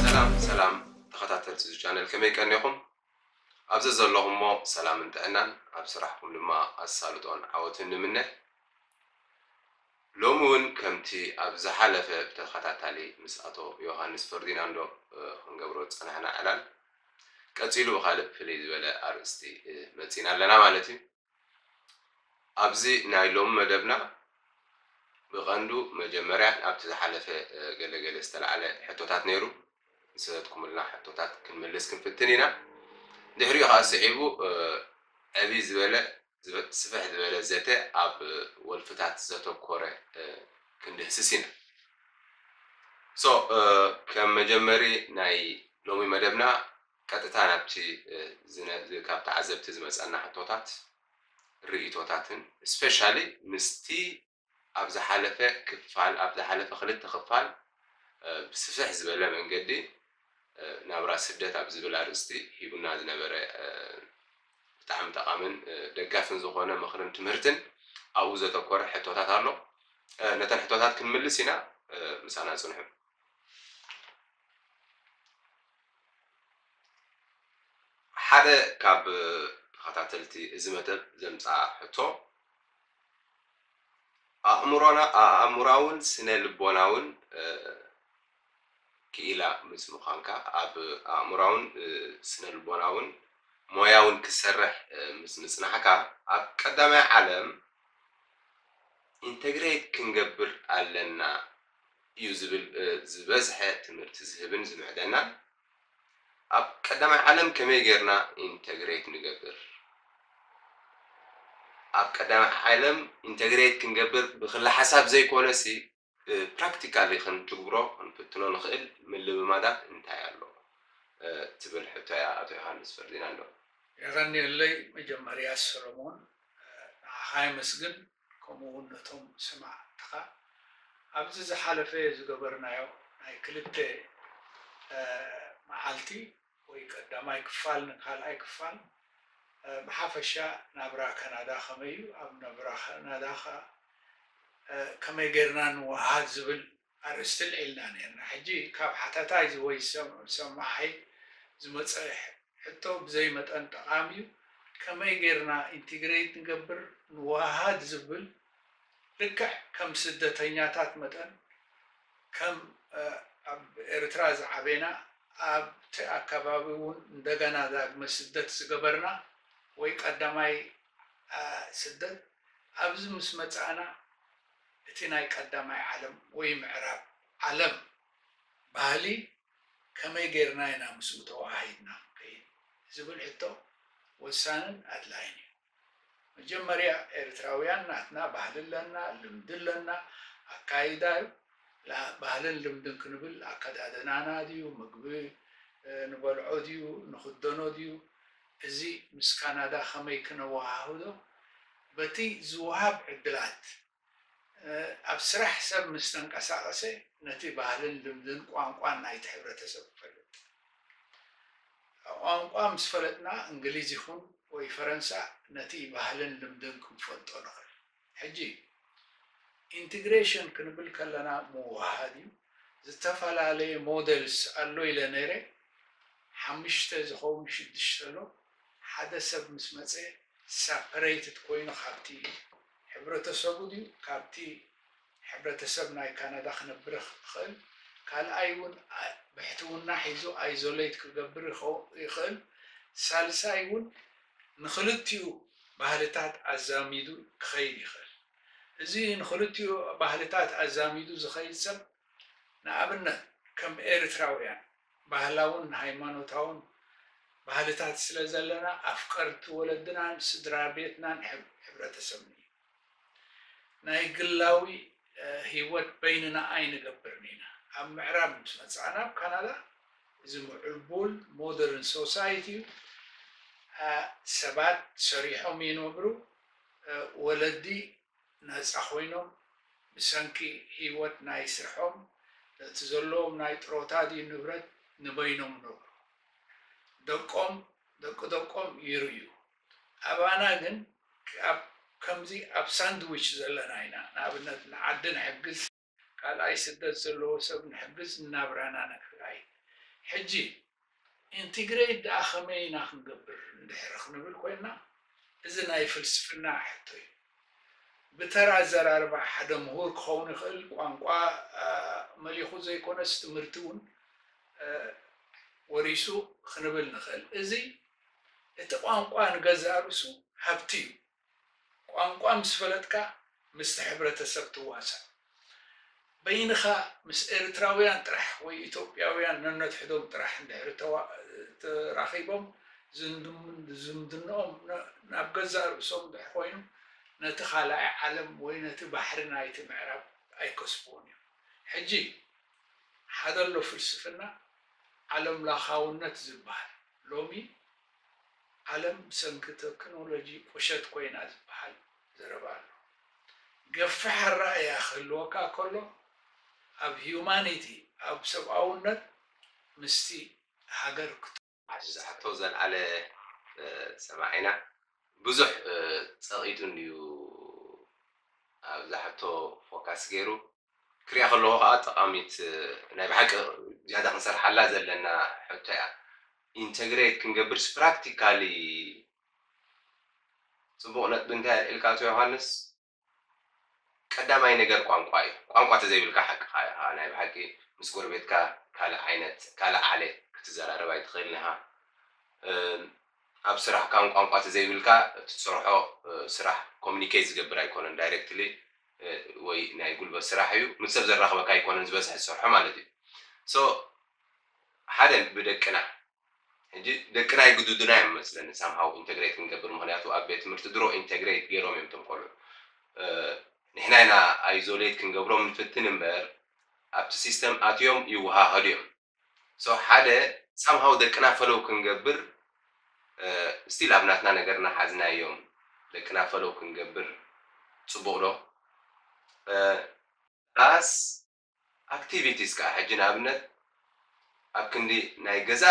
ሰላም ሰላም ተኸታተልቲ እዚ ቻነል፣ ከመይ ቀኒኹም? ኣብ ዘዘለኹሞ ሰላምን ጥዕናን፣ ኣብ ስራሕኩም ድማ ኣሳልጦን ዓወትን ንምነ። ሎሚ እውን ከምቲ ኣብ ዝሓለፈ ብተኸታታሊ ምስ ኣቶ ዮሃንስ ፈርዲናንዶ፣ እ፣ ክንገብሮ ዝጸናሕና ዕላል ቀጺሉ ብኻልእ ፍልይ ዝበለ ኣርእስቲ፣ እ፣ መጺና ኣለና ማለት እዩ። ኣብዚ ናይ ሎሚ መደብና ብቐንዱ መጀመርያ ኣብቲ ዝሓለፈ፣ እ፣ ገለ ገለ ዝተላዕለ ሕቶታት ነይሩ። ዝሰደድኩምልና ሕቶታት ክንምልስ ክንፍትን ኢና። ድሕሪኡ ከዓ ስዒቡ፣ እ፣ ዕብይ ዝበለ፣ ዝበ-፣ ስፍሕ ዝበለ ዘተ ኣብ ወልፍታት ዘተኮረ፣ እ፣ ክንድህስስ ኢና። So፣ እ፣ ከም መጀመሪ ናይ ሎሚ መደብና ቀጥታ ናብቲ፣ እ፣ ዝነ-፣ ዝ-፣ ካብ ተዓዘብቲ ዝመጸና ሕቶታት፣ ርእይቶታትን፣ especially ምስቲ ኣብ ዝሓለፈ ክፋል፣ ኣብ ዝሓለፈ ክልተ ክፋል፣ እ፣ ብስፍሕ ዝበለ መንገዲ፣ እ፣ ናብራ ስደት ኣብ ዝብል ኣርእስቲ ሂቡና ዝነበረ፣ እ፣ ብጣዕሚ ጠቓምን፣ እ፣ ደጋፍን ዝኾነ ምኽርን ትምህርትን ኣብኡ ዘተኮረ ሕቶታት ኣሎ። እ፣ ነተን ሕቶታት ክንምልስ ኢና። እ፣ ምሳና ጽንሑ። ሓደ ካብ ተኸታተልቲ እዚ መደብ ዘምጽኣ ሕቶ፣ ኣእምሮና፣ ኣእምሮኣውን ስነ ልቦናውን፣ እ፣ ክኢላ ምስ ምዃንካ፣ ኣብ ኣእምሮኣውን፣ እ፣ ስነ ልቦናውን ሞያውን ክሰርሕ፣ እ፣ ምስ ምጽናሕካ፣ ኣብ ቀዳማይ ዓለም ኢንተግሬት ክንገብር ኣለና እዩ ዝብል፣ እ፣ ዝበዝሐ ትምህርቲ ዝህብን ዝምዕደናን። ኣብ ቀዳማይ ዓለም ከመይ ጌርና ኢንተግሬት ንገብር? ኣብ ቀዳማይ ዓለም ኢንተግሬት ክንገብር ብክለ ሓሳብ ዘይኮነሲ፣ እ፣ ፕራክቲካሊ ክንትግብሮ ክንፍትኖ ንኽእል ምልምማዳት እንታይ ኣሎ? እ፣ ትብል ሕቶ እያ፣ ኣቶ ዮሃንስ ፈርዲናንዶ። የቐንየለይ። መጀመርያ ሰሎሞን፣ እ፣ ንዓኻ የመስግን፣ ከምኡ እውን ነቶም ሰማዕትኻ። ኣብዚ ዝሓለፈ ዝገበርናዮ ናይ ክልተ፣ እ፣ መዓልቲ ወይ ቀዳማይ ክፋል ንካልኣይ ክፋል፣ እ፣ ብሓፈሻ ናብራ ካናዳ ከመይ እዩ? ኣብ ናብራ ካናዳ ኸ፣ እ፣ ከመይ ጌርና ንወሃሃድ ዝብል ኣርእስቲ ኣልዒልና ነርና። ሕጂ ካብ ሓታታይ ዝ-፣ ወይ ሰም-፣ ሰማዓይ ዝመጸ ሕ-፣ ሕቶ ብዘይ መጠን ጠቓሚ እዩ። ከመይ ጌርና ኢንቲግሬት ንገብር፣ ንወሃሃድ ዝብል ልክዕ ከም ስደተኛታት መጠን፣ ከም፣ እ፣ ኣብ ኤርትራ ዝዓበና፣ ኣብቲ ኣከባቢ እውን እንደገና ዳግመ ስደት ዝገበርና ወይ ቀዳማይ፣ እ፣ ስደት ኣብዚ ምስ መጻእና፣ እቲ ናይ ቀዳማይ ዓለም ወይ ምዕራብ ዓለም ባህሊ ከመይ ጌርና ኢና ምስኡ ተወሃሂድና ክንከይድ ዝብል ሕቶ ወሳንን ኣድላይን እዩ። መጀመርያ ኤርትራውያን ናትና ባህሊ ኣለና፣ ልምዲ ኣለና፣ ኣካይዳ እዩ። ላ-፣ ባህልን ልምድን ክንብል ኣከዳድናና ድዩ፣ ምግቢ፣ እ፣ ንበልዖ ድዩ፣ ንኽደኖ ድዩ፣ እዚ ምስ ካናዳ ከመይ ክነወሃህዶ፣ በቲ ዝወሃብ ዕድላት፣ እ፣ ኣብ ስራሕ ሰብ ምስ ተንቀሳቐሰ ነቲ ባህልን ልምድን ቋንቋን ናይቲ ሕብረተሰብ ክፈልጥ። ቋንቋ ምስ ፈለጥና፣ እንግሊዝ ይኹን ወይ ፈረንሳ፣ ነቲ ባህልን ልምድን ክንፈልጦ ንኽእል። ሕጂ ኢንቲግሬሽን ክንብል ከለና ምውሃሃድ እዩ። ዝተፈላለየ ሞዴልስ ኣሎ ኢለ ነይረ፣ ሓሙሽተ ዝኸውን ሽዱሽተ ኣሎ። ሓደ ሰብ ምስ መጸ ሳፐሬትድ ኮይኑ ካብቲ ሕብረተሰቡ ድዩ፣ ካብቲ ሕብረተሰብ ናይ ካናዳ ክነብር ይኽእል። ካልኣይ እውን ኣ-፣ ብሕትውና ሒዙ ኣይዞሌት ክገብር ይኸው-፣ ይኽእል። ሳልሳይ እውን ንኽልቲኡ ባህልታት ኣዛሚዱ ክኸይድ ይኽእል። እዚ ንኽልቲኡ ባህልታት ኣዛሚዱ ዝኸይድ ሰብ፣ ንኣብነት ከም ኤርትራውያን ባህላውን ሃይማኖታውን ባህልታት ስለ ዘለና፣ ኣፍቀርቲ ወለድናን ስድራ ቤትናን ሕብ-፣ ሕብረተሰብን እዩ። ናይ ግላዊ፣ እ፣ ህይወት በይንና ኣይንገብርን ኢና። ኣብ ምዕራብ ምስ መጻእና፣ ኣብ ካናዳ፣ እዚ ምዕቡል ሞደርን ሶሳይቲ እዩ። እ፣ ሰባት ሰሪሖም ይነብሩ። እ፣ ወለዲ ነጻ ኮይኖም ብሰንኪ ህይወት ናይ ስርሖም ነቲ ዘለዎም ናይ ጥሮታ ድዩ ንብረት ንበይኖም ነብሩ። ደቆም፣ ደቂ ደቆም ይርእዩ። ኣባና ግን ኣብ ከምዚ ኣብ ሳንድዊች ዘለና ኢና። ንኣብነት ንዓዲ ንሕግዝ፣ ካልኣይ ስደት ዘለዎ ሰብ ንሕግዝ፣ እናብራና ነካይድ። ሕጂ ኢንቲግሬት ደኣ ከመይ ኢና ክንገብር እንድሕር ክንብል ኮይና፣ እዚ ናይ ፍልስፍና ሕቶ እዩ። ብተራ ኣዘራርባ ሓደ ምሁር ክኸውን ይኽእል፣ ቋንቋ መሊኹ ዘይኮነስ ትምህርቲ እውን ወሪሱ ክንብል ንኽእል። እዚ እቲ ቋንቋ ንገዛእ ርእሱ ሃብቲ እዩ። ቋንቋ ምስ ፈለጥካ ምስቲ ሕብረተሰብ ትዋሳእ። በይንኻ ምስ ኤርትራውያን ጥራሕ ወይ ኢትዮጵያውያን ነነትሕዶም ጥራሕ እንድሕር ተራኺቦም ዝምድንኦም ናብ ገዛእ ርእሶም እንድሕር ኮይኑ ነቲ ካልኣይ ዓለም ወይ ነቲ ባሕሪ ናይቲ ምዕራብ ኣይከስብዎን እዮም። ሕጂ ሓደ ኣሎ ፍልስፍና ዓለም ላኻውነት ዝበሃል ሎሚ ዓለም ብሰንኪ ተክኖሎጂ ቁሸት ኮይና ዝበሃል ዘረባ ኣሎ። ገፊሕ ኣረኣእያ ክህልወካ ከሎ ኣብ ሂዩማኒቲ ኣብ ሰብኣውነት ምስቲ ሃገር ክት ዝሓቶ ዘልዓለ ሰማዒና ብዙሕ ጸቒጡ እንድዩ ኣብዛ ሕቶ ፎካስ ገይሩ ክሪኣ ከለኹ ከዓ ጠቓሚት ናይ ብሓቂ ዝያዳ ክንሰርሓላ ዘለና ሕቶ እያ። ኢንተግሬት ክንገብርስ ፕራክቲካሊ ጽቡቕ ነጥቢ እንታይ ኣልዒልካ ኣቶ ዮሃንስ? ቀዳማይ ነገር ቋንቋ እዩ። ቋንቋ ተዘይብልካ ሓቅኻ ኢኻ። ናይ ብሓቂ ምስ ጎረቤትካ ካልእ ዓይነት ካልእ ዓሌት ክትዘራረብ ኣይትኽእልን ኢኻ። ኣብ ስራሕካ ውን ቋንቋ ተዘይብልካ እቲ ትሰርሖ ስራሕ ኮሚኒኬት ዝገብር ኣይኮነን። ዳይሬክትሊ ወይ ናይ ጉልበት ስራሕ እዩ። ምስ ሰብ ዘራኽበካ ኣይኮነን ዝበዝሐ ዝሰርሖ ማለት እዩ። ሶ ሓደ ብደቅና ሕጂ ደቅና ይግድዱና እዮም መስለኒ ሳምሃው ኢንተግሬት ክንገብር ምክንያቱ ኣብ ቤት ትምህርቲ ድሮ ኢንተግሬት ገይሮም እዮም ቶም ቆልዑ ንሕና ኢና ኣይዞሌት ክንገብሮም ንፍትን እምበር ኣብቲ ሲስተም ኣትዮም ይወሃሃዱ እዮም ሶ ሓደ ሳምሃው ደቅና ፈለው ክንገብር ስቲል ኣብ ናትና ነገርና ሓዝናዮም ደቅና ፈለው ክንገብር ፅቡቅ ዶ ስ ኣክቲቪቲስ ከዓ ሕጂ ንኣብነት ኣብ ክንዲ ናይ ገዛ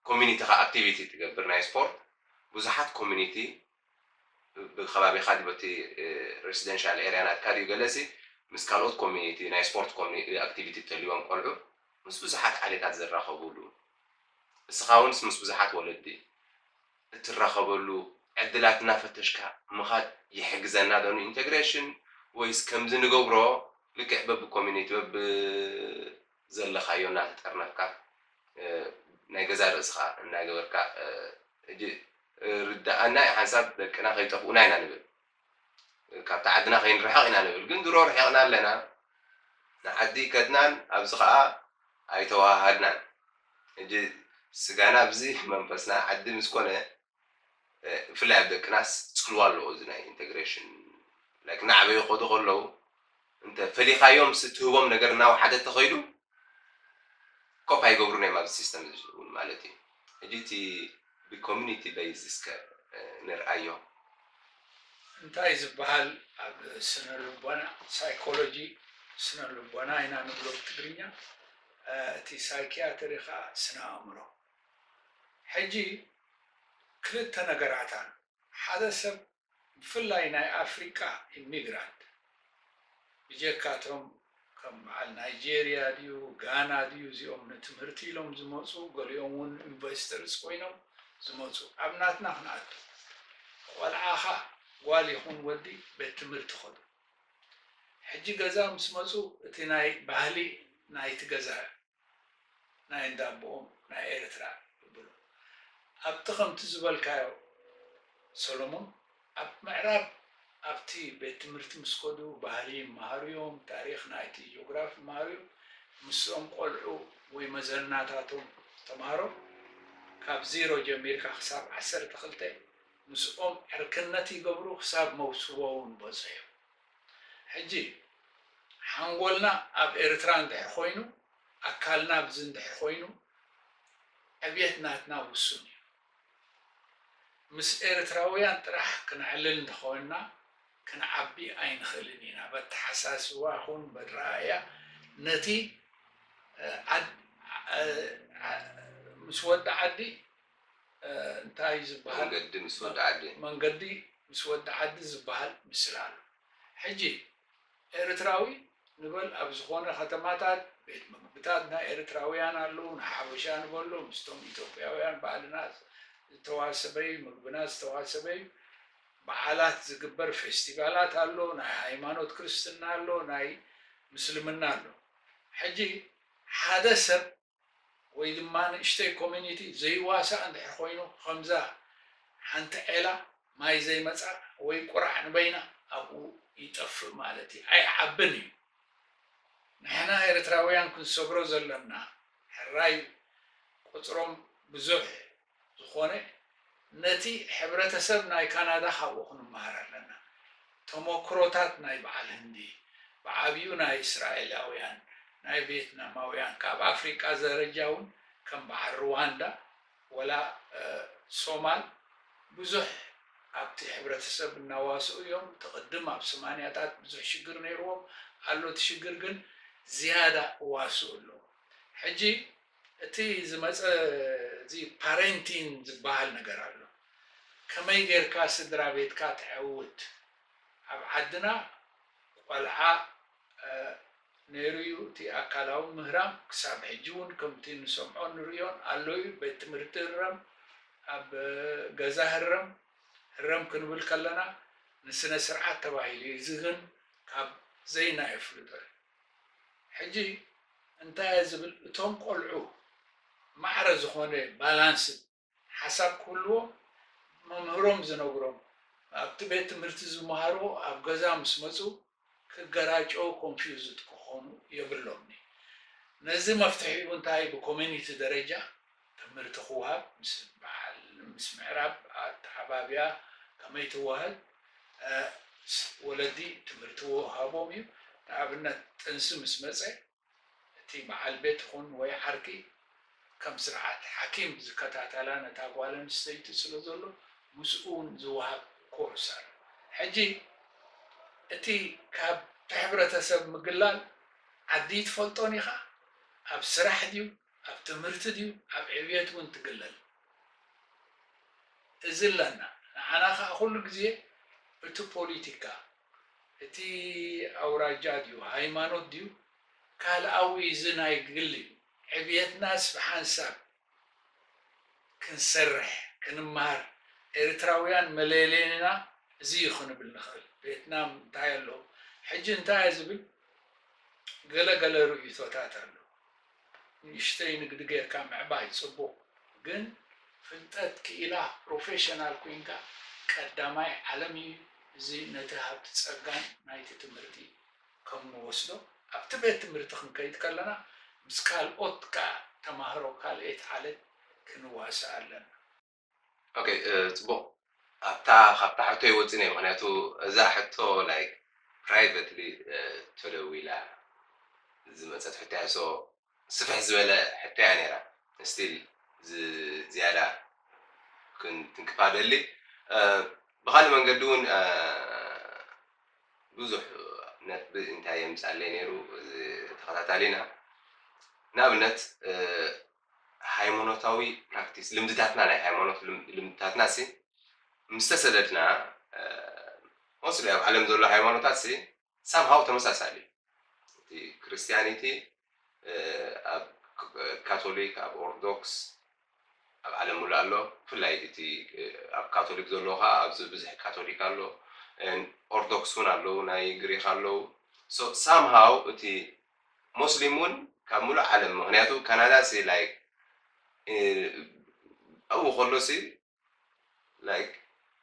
ኮሚኒቲ ከዓ ኣክቲቪቲ ትገብር ናይ ስፖርት ብዙሓት ኮሚኒቲ ብከባቢኻ ድዩ በቲ ሬሲደንሻል ኤርያ ናትካ ድዩ ገለሲ ምስ ካልኦት ኮሚኒቲ ናይ ስፖርት ኮሚኒቲ ኣክቲቪቲ ተልዎም ቆልዑ ምስ ብዙሓት ዓሌታት ዝራኸብሉ እስኻ እውን ምስ ብዙሓት ወለዲ እትራኸበሉ ዕድላት እናፈተሽካ ምኻድ ይሕግዘና ዶ ንኢንቴግሬሽን ወይስ ከምዚ ንገብሮ ልክዕ በቢ ኮሚኒቲ በቢ ዘለኻዮ እናተጠርነፍካ ናይ ገዛ ርእስኻ እናገበርካ ሕጂ ርዳኣና ሓንሳብ ደቅና ከይጠፍኡና ኢና ንብል ካብቲ ዓድና ከይንርሕቕ ኢና ንብል ግን ድሮ ርሒቕና ኣለና ንዓዲ ከድናን ኣብዚ ከዓ ኣይተዋሃሃድናን ሕጂ ስጋና ኣብዚ መንፈስና ዓዲ ምስ ኮነ ብፍላይ ኣብ ደቅናስ ፅልዋ ኣለዎ እዚ ናይ ኢንቴግሬሽን ላይክ እናዓበዩ ከዱ ከለዉ እንተ ፈሊኻዮም ስ ትህቦም ነገር እናወሓደ ተኸይዱ ኮፕ ኣይገብሩን እዮም ኣብዚ ሲስተም እውን ማለት እዩ ሕጂ እቲ ብኮሚኒቲ በይዝ እስከ ንርኣዮ እንታይ ዝበሃል ኣብ ስነ ልቦና ሳይኮሎጂ ስነ ልቦና ኢና ንብሎ ብትግርኛ እቲ ሳይኪያትሪ ከዓ ስነ ኣእምሮ ሕጂ ክልተ ነገራት ኣሎ ሓደ ሰብ ብፍላይ ናይ ኣፍሪቃ ኢሚግራንት ብጀካቶም ከም በዓል ናይጄርያ ድዩ ጋና ድዩ እዚኦም ንትምህርቲ ኢሎም ዝመፁ ገሊኦም እውን ኢንቨስተርስ ኮይኖም ዝመፁ ኣብ ናትና ክንኣቱ ቆልዓኻ ጓል ይኹን ወዲ ቤት ትምህርቲ ኸዱ ሕጂ ገዛ ምስ መፁ እቲ ናይ ባህሊ ናይቲ ገዛ ናይ እንዳቦኦም ናይ ኤርትራ ይብሉ ኣብቲ ከምቲ ዝበልካዮ ሰሎሞን ኣብ ምዕራብ ኣብቲ ቤት ትምህርቲ ምስ ከዱ ባህሊ ይመሃሩ እዮም ታሪኽ ናይቲ ጂኦግራፊ ይመሃሩ እዮም ምስኦም ቆልዑ ወይ መዘናታቶም ተምሃሮ ካብ ዜሮ ጀሚርካ ክሳብ ዓሰርተ ክልተ ምስኦም ዕርክነት ይገብሩ ክሳብ መውስቦ እውን በፅሑ እዮም ሕጂ ሓንጎልና ኣብ ኤርትራ እንድሕር ኮይኑ ኣካልና ኣብዚ እንድሕር ኮይኑ ዕብየት ናትና ውሱን እዩ ምስ ኤርትራውያን ጥራሕ ክነዕልል እንተኾንና ክንዓቢ ኣይንኽእልን ኢና በተሓሳስባ ኹን በረኣያ ነቲ ምስ ወዲ ዓዲ እንታይ ዝበሃል መንገዲ ምስ ወዲ ዓዲ መንገዲ ምስ ወዲ ዓዲ ዝበሃል ምስላ ኣሎ ሕጂ ኤርትራዊ ንበል ኣብ ዝኾነ ከተማታት ቤት ምግብታት ናይ ኤርትራውያን ኣለዉ፣ ንሓበሻ ንበሎ ምስቶም ኢትዮጵያውያን ባዕልና ዝተዋሰበዩ ምግብና ዝተዋሰበዩ በዓላት ዝግበር ፌስቲቫላት ኣሎ፣ ናይ ሃይማኖት ክርስትና ኣሎ፣ ናይ ምስልምና ኣሎ። ሕጂ ሓደ ሰብ ወይ ድማ ንእሽተይ ኮሚኒቲ ዘይዋሳእ እንድሕር ኮይኑ ከምዛ ሓንቲ ዔላ ማይ ዘይመፃ ወይ ቁራዕ ንበይና ኣብኡ ይጠፍእ ማለት እዩ፣ ኣይዓብን እዩ። ንሕና ኤርትራውያን ክንሰግሮ ዘለና ሕራይ ቁፅሮም ብዙሕ ዝኾነ ነቲ ሕብረተሰብ ናይ ካናዳ ካብኡ ክንመሃር ኣለና። ተመክሮታት ናይ በዓል ህንዲ ብዓብዩ ናይ እስራኤላውያን ናይ ቬትናማውያን ካብ ኣፍሪቃ ደረጃ እውን ከም በዓል ሩዋንዳ ወላ ሶማል ብዙሕ ኣብቲ ሕብረተሰብ እናዋስኡ እዮም። እቲ ቅድም ኣብ ሰማንያታት ብዙሕ ሽግር ነይርዎም ኣሎ። እቲ ሽግር ግን ዝያዳ እዋስኡ ኣሎ። ሕጂ እቲ ዝመፀ እዚ ፓሬንቲን ዝበሃል ነገር ኣሎ። ከመይ ጌርካ ስድራ ቤትካ ተዕውት? ኣብ ዓድና ቆልዓ ነይሩ እዩ። እቲ ኣካላዊ ምህራም ክሳብ ሕጂ እውን ከምቲ ንሰምዖን ንርእዮን ኣሎ እዩ። ቤት ትምህርቲ ህረም፣ ኣብ ገዛ ህረም፣ ህረም ክንብል ከለና ንስነ ስርዓት ተባሂሉ እዩ። እዚ ግን ካብ ዘይና የፍልጦ እዩ። ሕጂ እንታይ እየ ዝብል፣ እቶም ቆልዑ ማዕረ ዝኾነ ባላንስ ሓሳብ ክህልዎም መምህሮም ዝነግሮም ኣብቲ ቤት ትምህርቲ ዝመሃርዎ ኣብ ገዛ ምስ መፁ ክገራጨው ኮንፊውዝድ ክኾኑ የብሎምኒ። ነዚ መፍትሒኡ እንታይ ብኮሚኒቲ ደረጃ ትምህርቲ ክወሃብ ምስ በዓል ምስ ምዕራብ ኣተሓባቢያ ከመይ ትወሃብ ወለዲ ትምህርቲ ወሃቦም እዩ። ንኣብነት ጥንሲ ምስ መፀ እቲ በዓል ቤት ይኹን ወይ ዓርኪ ከም ስርዓት ሓኪም ዝከታተላ ነታ ጓል ኣንስተይቲ ስለ ዘሎ ምስኡ እውን ዝወሃብ ኮርስ ኣሎ። ሕጂ እቲ ካብ ሕብረተሰብ ምግላል ዓዲ ትፈልጦን ኢኻ፣ ኣብ ስራሕ ድዩ ኣብ ትምህርቲ ድዩ ኣብ ዕብየት እውን ትግለል። እዚ ኣለና። ንዓና ከዓ ኩሉ ግዜ እቲ ፖሊቲካ እቲ ኣውራጃ ድዩ ሃይማኖት ድዩ ካልኣዊ እዚ ናይ ግሊ እዩ። ዕብየትናስ ብሓንሳብ ክንሰርሕ ክንመሃር ኤርትራውያን መለለይና እዚ እዩ ክንብል ንኽእል። ቬትናም እንታይ ኣለዉ ሕጂ እንታይ እየ ዝብል ገለ ገለ ርእይቶታት ኣሎ። ንእሽተይ ንግዲ ጌርካ ምዕባይ ጽቡቕ፣ ግን ፍልጠት ክኢላ ፕሮፌሽናል ኮይንካ ቀዳማይ ዓለም እዩ። እዚ ነቲ ሃብቲ ጸጋን ናይቲ ትምህርቲ ከም ንወስዶ ኣብቲ ቤት ትምህርቲ ክንከይድ ከለና ምስ ካልኦት ከኣ ተማህሮ ካልኤት ዓለት ክንዋሳእ ኣለና። ኦኬ፣ ጽቡቕ። ኣብታ ካብታ ሕቶይ ወጽእን እየ፣ ምኽንያቱ እዛ ሕቶ ላይክ ፕራይቨትሊ ተደዊላ ዝመጸት ሕቶ እያ። ሶ ስፍሕ ዝበለ ሕቶ እያ ነይራ። ስቲል ዝያዳ ክንትንክፋ ደሊ። ብካልእ መንገዲ እውን ብዙሕ ነጥቢ እንታይ የምጻለይ ነይሩ ተኸታታሊና። ንኣብነት ሃይማኖታዊ ፕራክቲስ ልምድታትና ናይ ሃይማኖት ልምድታትና ሲ ምስ ተሰደድና ሞስሊ ኣብ ዓለም ዘሎ ሃይማኖታት ሲ ሳምሃው ተመሳሳሊ እቲ ክርስቲያኒቲ ኣብ ካቶሊክ ኣብ ኦርቶዶክስ ኣብ ዓለም ሙሉ ኣሎ። ብፍላይ እቲ ኣብ ካቶሊክ ዘለዎ ከዓ ኣብዚ ብዙሕ ካቶሊክ ኣሎ፣ ኦርቶዶክስ እውን ኣለዉ፣ ናይ ግሪክ ኣለዉ። ሳምሃው እቲ ሞስሊም እውን ካብ ሙሉእ ዓለም ምክንያቱ ካናዳ ሲ ላይክ ኣብኡ ከሎ ሲ ላይክ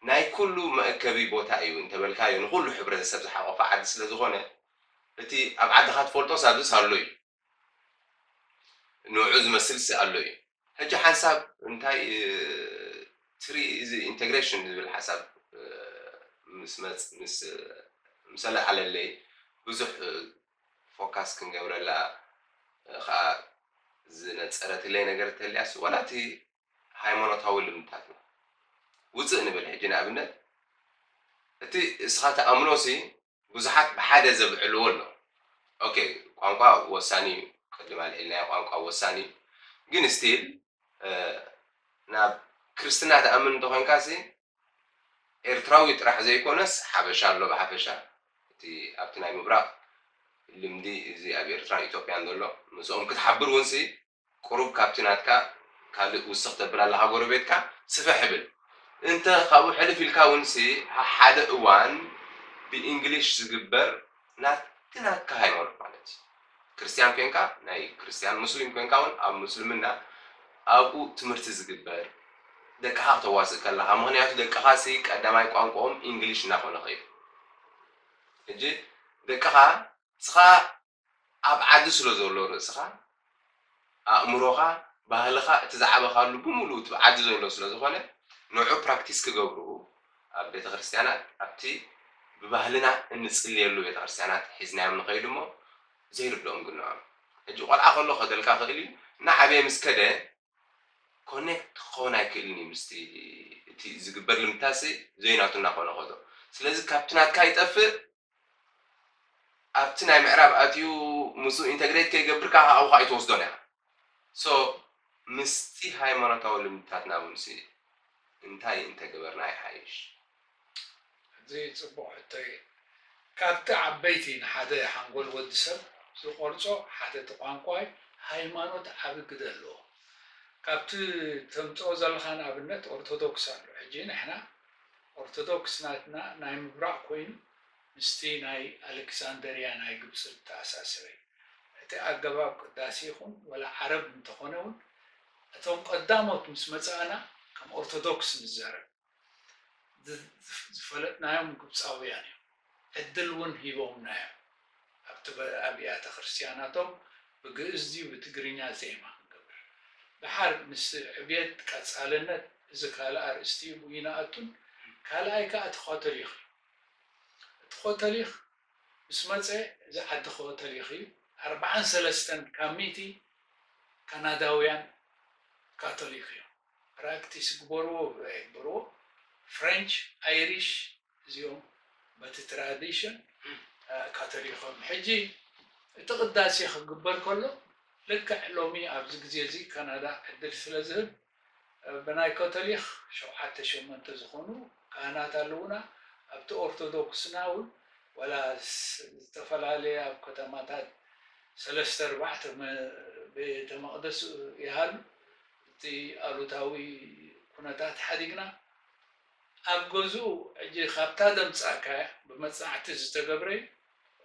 ናይ ኩሉ መእከቢ ቦታ እዩ እንተበልካዮ ንኩሉ ሕብረተሰብ ዝሓቆፈ ዓዲ ስለዝኮነ እቲ ኣብ ዓድካ ትፈልጦስ ኣብዚስ ኣሎ እዩ። ንዑ ዝመስል ሲ ኣሎ እዩ። ሕጂ ሓንሳብ እንታይ ትርኢ እዚ ኢንተግሬሽን ዝብል ሓሳብ ምስ መፅ ምስ ምሰለ ኣለለይ ብዙሕ ፎካስ ክንገብረላ ከዓ ዝነፀረትለይ ነገር ተልያስ ዋላ እቲ ሃይማኖታዊ ልምድታትና ውፅእ ንብል ሕጂ ንኣብነት እቲ እስኻ ተኣምኖ ሲ ብዙሓት ብሓደ ዘብዕልዎ ኣሎ። ኦኬ ቋንቋ ወሳኒ እዩ፣ ቅድም ኣልዒልናዮ ቋንቋ ወሳኒ እዩ። ግን ስቲል ናብ ክርስትና ትኣምን እንተኾይንካ ሲ ኤርትራዊ ጥራሕ ዘይኮነስ ሓበሻ ኣሎ ብሓፈሻ እቲ ኣብቲ ናይ ምብራቕ ልምዲ እዚ ኣብ ኤርትራን ኢትዮጵያን ዘሎ ምስኦም ክትሓብር እውን ሲ ቁሩብ ካብቲ ናትካ ካልእ ውስኽ ተብል ኣለኻ ጎረቤትካ ስፍሕ ብል እንተ ካብኡ ሕልፍ ኢልካ እውን ሲ ሓደ እዋን ብእንግሊሽ ዝግበር ናቲ ናትካ ሃይማኖት ማለት እዩ። ክርስትያን ኮንካ ናይ ክርስትያን፣ ሙስሊም ኮንካ እውን ኣብ ሙስልምና ኣብኡ ትምህርቲ ዝግበር ደቅኻ ክተዋስእ ከለኻ፣ ምኽንያቱ ደቅኻ ሲ ቀዳማይ ቋንቋኦም እንግሊሽ እናኾነ ኸይዱ። ሕጂ ደቅኻ ንስኻ ኣብ ዓዲ ስለ ዘሎ ርእስኻ፣ ኣእምሮኻ፣ ባህልኻ እቲ ዝዓበኻሉ ብምሉኡ እቲ ዓዲ ዘሎ ስለ ዝኾነ ንዑ ፕራክቲስ ክገብሩ ኣብ ቤተ ክርስቲያናት ኣብቲ ብባህልና እንጽልየሉ ቤተ ክርስቲያናት ሒዝናዮም ንኸይድ እሞ ዘይርድኦም ግንዖም። ሕጂ ቆልዓ ከሎ ከደልካ ክእል እዩ፣ እናዓበየ ምስ ከደ ኮኔክት ክኸውን ኣይክእልን እዩ ምስቲ እቲ ዝግበር ልምታሲ ዘይናቱ እናኾነ ከዶ ስለዚ ካብቲ ናትካ ይጠፍእ ኣብቲ ናይ ምዕራብ ኣትዩ ምስኡ ኢንተግሬት ከይገብርካ ኣብኡ ኣይትወስዶን እያ። ሶ ምስቲ ሃይማኖታዊ ልምድታትና እውን ሲ እንታይ እንተገበርና ይሓይሽ? እዚ ፅቡቕ ሕቶ እዩ። ካብቲ ዓበይቲ ንሓደ ሓንጎል ወዲ ሰብ ዝቆርፆ ሓደ እቲ ቋንቋ እዩ። ሃይማኖት ዓቢ ግደ ኣለዎ። ካብቲ ተምፅኦ ዘለኻ ንኣብነት ኦርቶዶክስ ኣሎ። ሕጂ ንሕና ኦርቶዶክስ ናትና ናይ ምብራቕ ኮይኑ ምስቲ ናይ ኣሌክሳንደርያ ናይ ግብፂ ዝተኣሳሰረ እዩ። እቲ ኣገባብ ቅዳሴ ይኹን ወላ ዓረብ እንተኾነ እውን እቶም ቀዳሞት ምስ መፃእና ከም ኦርቶዶክስ ንዛረብ ዝፈለጥናዮም ግብፃውያን እዮም። ዕድል እውን ሂቦምና እዮም። ኣብቲ ኣብያተ ክርስቲያናቶም ብግእዝ ድዩ ብትግርኛ ዜማ ክንገብር። ድሓር ምስ ዕብየት ቀፃልነት እዚ ካልእ ኣርእስቲ እዩ ይንኣቱን ካልኣይ ከዓ እቲ ኮተሊኽ እዩ። እቲ ኮተሊኽ ምስ መፀ እዚ ዓዲ ኮተሊኽ እዩ። ኣርብዓን ሰለስተን ካብ ሚእቲ ካናዳውያን ካቶሊክ እዮም። ፕራክቲስ ግበርዎ ኣይግበርዎ ፍሬንች ኣይሪሽ እዚኦም በቲ ትራዲሽን ካቶሊኮም ሕጂ እቲ ቅዳሴ ክግበር ከሎ ልክዕ ሎሚ ኣብዚ ግዜ እዚ ካናዳ ዕድል ስለ ዝህብ ብናይ ካቶሊክ ሸውዓተ ሸሞንተ ዝኾኑ ካህናት ኣለውና ኣብቲ ኦርቶዶክስና እውን ወላ ዝተፈላለየ ኣብ ከተማታት ሰለስተ ኣርባዕተ ቤተ መቕደስ ይሃሉ እቲ ኣሉታዊ ኩነታት ሓዲግና ኣብ ገዝኡ ሕጂ ካብታ ደምፃካያ ብመፅናዕቲ ዝተገብረ እዩ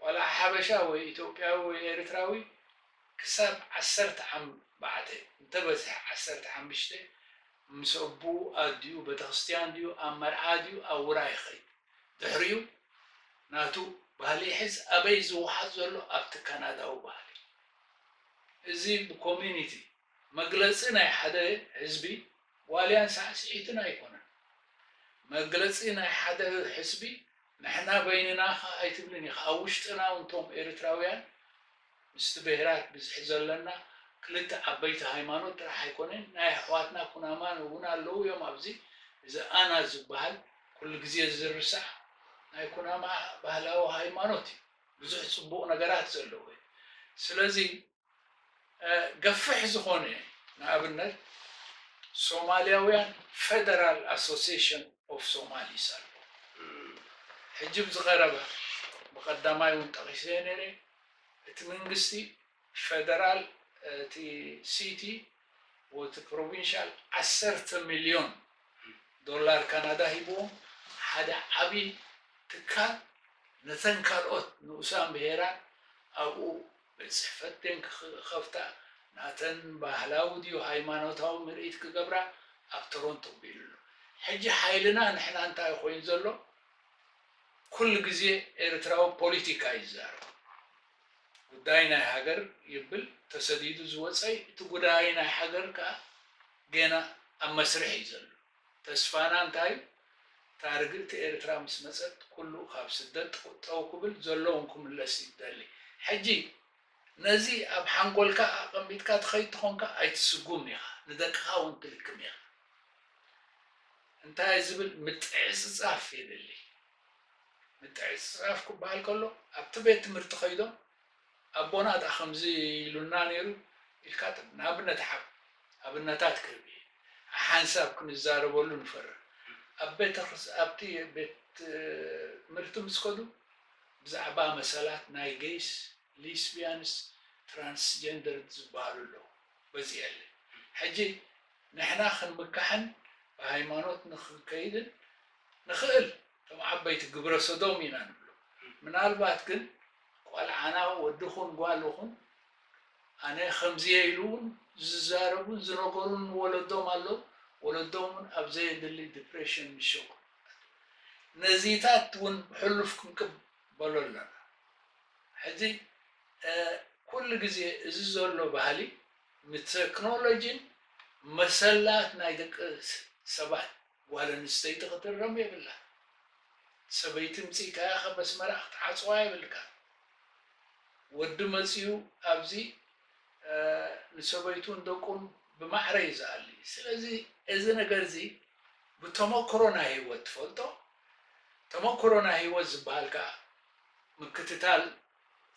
ዋላ ሓበሻ ወይ ኢትዮጵያዊ ወይ ኤርትራዊ ክሳብ ዓሰርተ ዓም ባዕተ እንተበዝሐ ዓሰርተ ሓሙሽተ ምስ ኣቡኡ ኣዲኡ ቤተክርስትያን ድዩ ኣብ መርዓ ድዩ ኣብ ውራ ይኸይድ ድሕሪኡ ናቱ ባህሊ ይሕዝ ኣበይ ዝወሓጥ ዘሎ ኣብቲ ካናዳዊ ባህሊ እዚ ብኮሚኒቲ መግለፂ ናይ ሓደ ህዝቢ ዋልያን ሳዕስዒትን ኣይኮነን። መግለፂ ናይ ሓደ ሕዝቢ ንሕና በይንና ኸ ኣይትብልን ኢኻ። ኣብ ውሽጥና እውን እቶም ኤርትራውያን ምስቲ ብሄራት ብዝሒ ዘለና ክልተ ዓበይቲ ሃይማኖት ጥራሕ ኣይኮነን ናይ ኣሕዋትና ኩናማን እውን ኣለዉ እዮም ኣብዚ እዚ ኣና ዝበሃል ኩሉ ግዜ ዝርሳዕ ናይ ኩናማ ባህላዊ ሃይማኖት እዩ ብዙሕ ፅቡቕ ነገራት ዘለዎ እዩ ስለዚ ገፍሕ ዝኾነ ንኣብነት ሶማልያውያን ፌደራል ኣሶሲሽን ኦፍ ሶማሊስ ኣሎ ሕጂ ብዝቐረበ ብቐዳማይ እውን ጠቒሰ ነረ እቲ መንግስቲ ፌደራል እቲ ሲቲ ወቲ ፕሮቪንሻል ዓሰርተ ሚልዮን ዶላር ካናዳ ሂብዎም ሓደ ዓብዪ ትካል ነተን ካልኦት ንኡሳን ብሄራት ኣብኡ ቤት ፅሕፈት ደን ክኸፍታ ናተን ባህላዊ ድዩ ሃይማኖታዊ ምርኢት ክገብራ ኣብ ቶሮንቶ ቢሉ ኣሎ ሕጂ ሓይልና ንሕና እንታይ ኮይኑ ዘሎ ኩሉ ግዜ ኤርትራዊ ፖለቲካ ይዛረብ ጉዳይ ናይ ሃገር ይብል ተሰዲዱ ዝወፀይ እቲ ጉዳይ ናይ ሃገር ከዓ ገና ኣብ መስርሕ እዩ ዘሎ ተስፋና እንታይ ታርግእቲ ኤርትራ ምስ መፀት ኩሉ ካብ ስደት ቁጠው ክብል ዘለዎም ክምለስ ይደሊ ሕጂ ነዚ ኣብ ሓንጎልካ ኣቐሚጥካ ትኸይድ ትኾንካ ኣይትስጉም ኢኻ ንደቅኻ እውን ትልክም ኢኻ እንታይ ዝብል ምጥዕፅፃፍ የድሊ ምጥዕፅፃፍ ክበሃል ከሎ ኣብቲ ቤት ትምህርቲ ከይዶም ኣቦና ዳ ከምዚ ኢሉና ነይሩ ኢልካ ንኣብነት ሓብ ኣብነታት ክህብ ሓንሳብ ክንዛረበሉ ንፈርህ ኣብ ቤተክርስ ኣብቲ ቤት ትምህርቲ ምስ ከዱ ብዛዕባ መሰላት ናይ ገይስ ሊስቢያንስ፣ ትራንስጀንደር ዝበሃሉ ኣለዉ። በዚ የለ ሕጂ ንሕና ክንምካሕን ብሃይማኖት ንክንከይድን ንኽእል። እቶም ዓበይቲ ግብረ ሰዶም ኢና ንብሎ። ምናልባት ግን ቆልዓና ወዲ ኹን ጓል ኹን ኣነ ከምዚ እየ ኢሉ እውን ዝዛረቡን ዝነገሩን ወለዶም ኣለዉ። ወለዶም እውን ኣብ ዘየድሊ ዲፕሬሽን ንሸቁ። ነዚታት እውን ብሕሉፍ ክንቅበሎ ኣለና። ሕዚ ኩሉ ግዜ እዚ ዘሎ ባህሊ ንቴክኖሎጂን መሰላት ናይ ደቂ ሰባት ጓል ኣንስተይቲ ክትረም የብላ። ሰበይቲ ምፅኢታያ ካብ ኣስመራ ክትዓፅዋ የብልካ። ወዲ መፅዩ ኣብዚ ንሰበይቱን ደቁን ብማዕረ እዩ ዝኣሊ። ስለዚ እዚ ነገር እዚ ብተመክሮ ናይ ህይወት ትፈልጦ። ተመክሮ ናይ ህይወት ዝበሃል ከዓ ምክትታል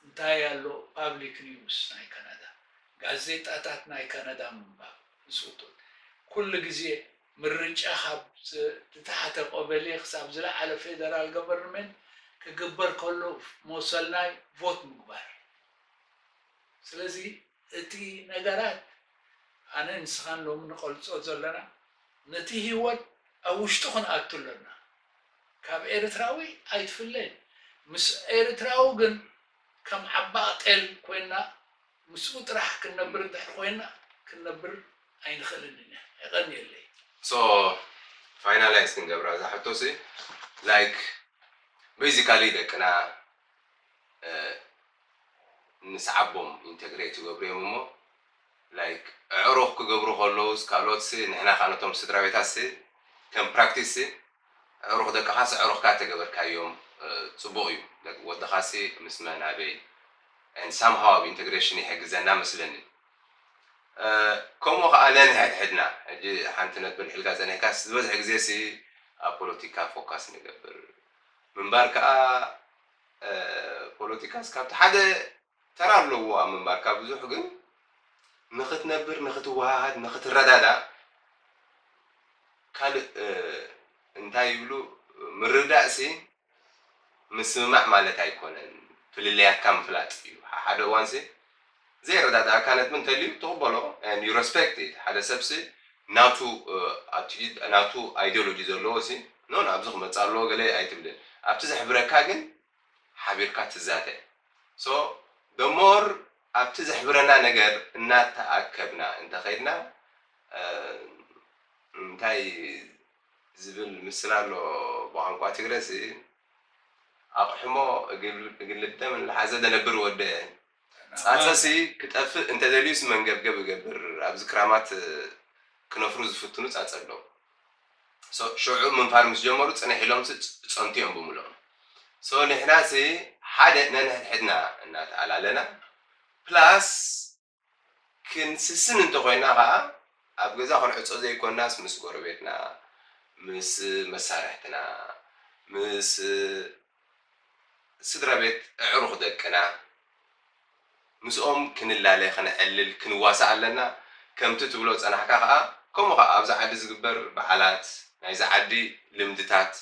እንታይ ኣሎ፣ ፓብሊክ ኒውስ ናይ ካናዳ፣ ጋዜጣታት ናይ ካናዳ ምንባብ ምስ ውጡት ኩሉ ግዜ ምርጫ ካብ ዝተሓተ ቀበሌ ክሳብ ዝለዓለ ፌደራል ገቨርንመንት ክግበር ከሎ መሰልናይ ቮት ምግባር። ስለዚ እቲ ነገራት ኣነ ንስኻን ሎሚ ንቐልጾ ዘለና ነቲ ህይወት ኣብ ውሽጡ ክንኣቱ ኣለና። ካብ ኤርትራዊ ኣይትፍለን። ምስ ኤርትራዊ ግን ከም ዓባቕ ጤል ኮይና ምስኡ ጥራሕ ክንነብር እንድሕር ኮይና ክንነብር ኣይንኽእልን ኢና። የቐንየለይ። ሶ ፋይናላይዝ ክንገብራ እዛ ሕቶሲ ላይክ ቤዚካሊ ደቅና ንስዓቦም ኢንተግሬት ይገብሩ እዮም እሞ ላይክ ኣዕሩኽ ክገብሩ ከለውስ ካልኦትሲ ንሕና ከዓ ነቶም ስድራ ቤታትሲ ከም ፕራክቲስሲ ኣዕሩኽ ደቅኻስ ኣዕሩኽካ ተገበርካዮም ፅቡቕ እዩ። ወድኻሲ ምስ መን ኣበይ ሳምሃው ኣብ ኢንተግሬሽን ይሕግዘና መስለኒ። ከምኡ ከዓ ነንሕድሕድና ሕጂ ሓንቲ ነጥቢ ኣልዒልካ ፀኒሕካስ ዝበዝሕ ግዜሲ ኣብ ፖለቲካ ፎካስ ንገብር ምንባር ከዓ ፖለቲካስ ካብቲ ሓደ ተራ ኣለዎ ኣብ ምንባርካ ብዙሕ ግን ንክትነብር ንክትወሃሃድ ንክትረዳዳእ ካልእ እንታይ ይብሉ ምርዳእሲ ምስምማዕ ማለት ኣይኮነን ፍልልያትካ ምፍላጥ እዩ ሓደ እዋንሲ ዘይረዳዳእካ ነጥቢ እንተልዩ ትቕበሎ you respect it ሓደ ሰብሲ ናቱ ናቱ ideology ዘለዎ ሲ ኖ ኣብዚ ክመፅእ ኣለዎ ገለ ኣይትብልን ኣብቲ ዘሕብረካ ግን ሓቢርካ ትዛተ so the more ኣብቲ ዘሕብረና ነገር እናተኣከብና እንተኸድና እንታይ ዝብል ምስላ ኣሎ ብቋንቋ ትግረሲ ኣቕሕሞ እግል ደም ለሓዘ ደነብር ወደ ፃፀሲ ክጠፍእ እንተደልዩስ መንገብገብ እገብር ኣብዚ ክራማት ክነፍሩ ዝፍትኑ ፃፀ ኣለዉ ሽዑ ምንፋር ምስ ጀመሩ ፅንሕ ኢሎም ጸንቱ እዮም ብምልኦም so ንሕና ሲ ሓደ ነንሕድሕድና እናተኣላለና plus ክንስስን እንተኮይና ከዓ ኣብ ገዛ ክንዕፆ ዘይኮናስ ምስ ጎረቤትና ምስ መሳርሕትና ምስ ስድራ ቤት ኣዕሩኽ ደቅና ምስኦም ክንላለ ከነዕልል ክንዋሳእ ኣለና ከምቲ ትብሎ ዝፀናሕካ ከዓ ከምኡ ከዓ ኣብዚ ዓዲ ዝግበር በዓላት ናይዚ ዓዲ ልምድታት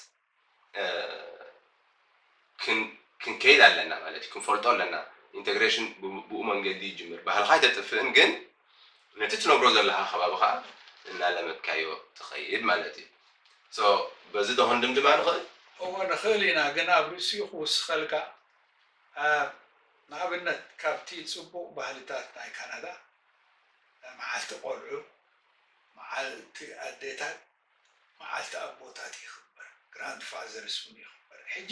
ክንከይድ ኣለና ማለት እዩ ክንፈልጦ ኣለና integration ብኡ መንገዲ ይጅምር ባህልካ ኣይተጥፍእን ግን ነቲ ትነብሮ ዘለካ ከባቢ ከዓ እናለመድካዮ ትኸይድ ማለት እዩ በዚ ዶ ክንድምድማ ንኽእል? እወ ንኽእል ኢና፣ ግን ኣብ ርእሲኡ ክውስኸልካ፣ ንኣብነት ካብቲ ጽቡቕ ባህልታት ናይ ካናዳ፣ መዓልቲ ቆልዑ፣ መዓልቲ ኣዴታት፣ መዓልቲ ኣቦታት ይኽበር፣ ግራንድፋዘርስ እውን ይኽበር። ሕጂ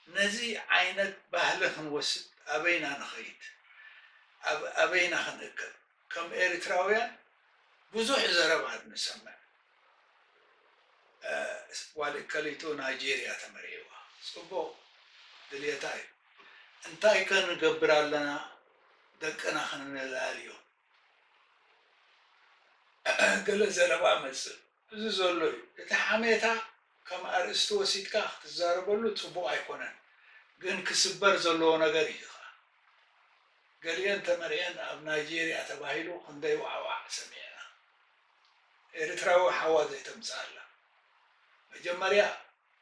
ነዚ ዓይነት ባህሊ ክንወስድ ኣበይና ንኸይድ? ኣበይና ክንእከብ? ከም ኤርትራውያን ብዙሕ ዘረባ ንሰምዕ። ጓል እከሊቱ ናይጄርያ ተመርዒዋ። ጽቡቕ ድልየታ እዩ። እንታይ ከ ንገብር ኣለና ደቅና ክንነላልዮም? ገለ ዘረባ መጽእ። እዚ ዘሎ እዩ። እቲ ሓሜታ ከም ኣርእስቲ ወሲድካ ክትዛረበሉ ጽቡቕ ኣይኮነን። ግን ክስበር ዘለዎ ነገር እዩ ኸኣ። ገሊአን ተመርዕየን ኣብ ናይጄርያ ተባሂሉ ክንደይ ዋዕዋዕ ሰሚዕና። ኤርትራዊ ሓዋ ዘይተምጽኣላ። መጀመርያ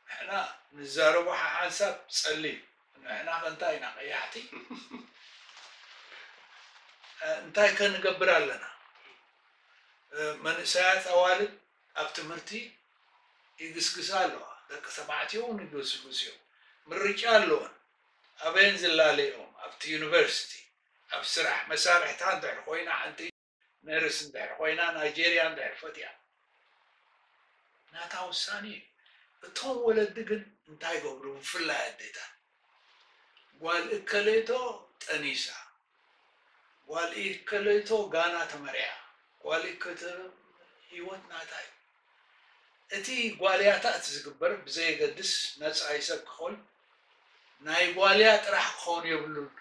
ንሕና ንዛረቦ ሓሓንሳብ ጸሊም፣ ንሕና ከ እንታይ ኢና ቀያሕቲ? እንታይ ከ ንገብር ኣለና? መንእሰያት ኣዋልድ ኣብ ትምህርቲ ይግስግሳ ኣለዋ። ደቂ ተባዕትዮ እውን ይግስግሱ እዮም። ምርጫ ኣለወን። ኣበየን ዝላለዮም? ኣብቲ ዩኒቨርሲቲ፣ ኣብ ስራሕ። መሳርሕታ እንድሕር ኮይና፣ ሓንቲ ነርስ እንድሕር ኮይና፣ ናይጄርያ እንድሕር ፈትያ፣ ናታ ውሳኔ እዩ። እቶም ወለዲ ግን እንታይ ይገብሩ? ብፍላይ ኣዴታት፣ ጓል እከሌቶ ጠኒሳ፣ ጓል እከሌቶ ጋና ተመርዕያ፣ ጓል እከተ ህይወት ናታ እዩ። እቲ ጓልያታ እቲ ዝግበር ብዘየገድስ፣ ነጻይ ሰብ ክኾን፣ ናይ ጓልያ ጥራሕ ክኸውን የብሉን።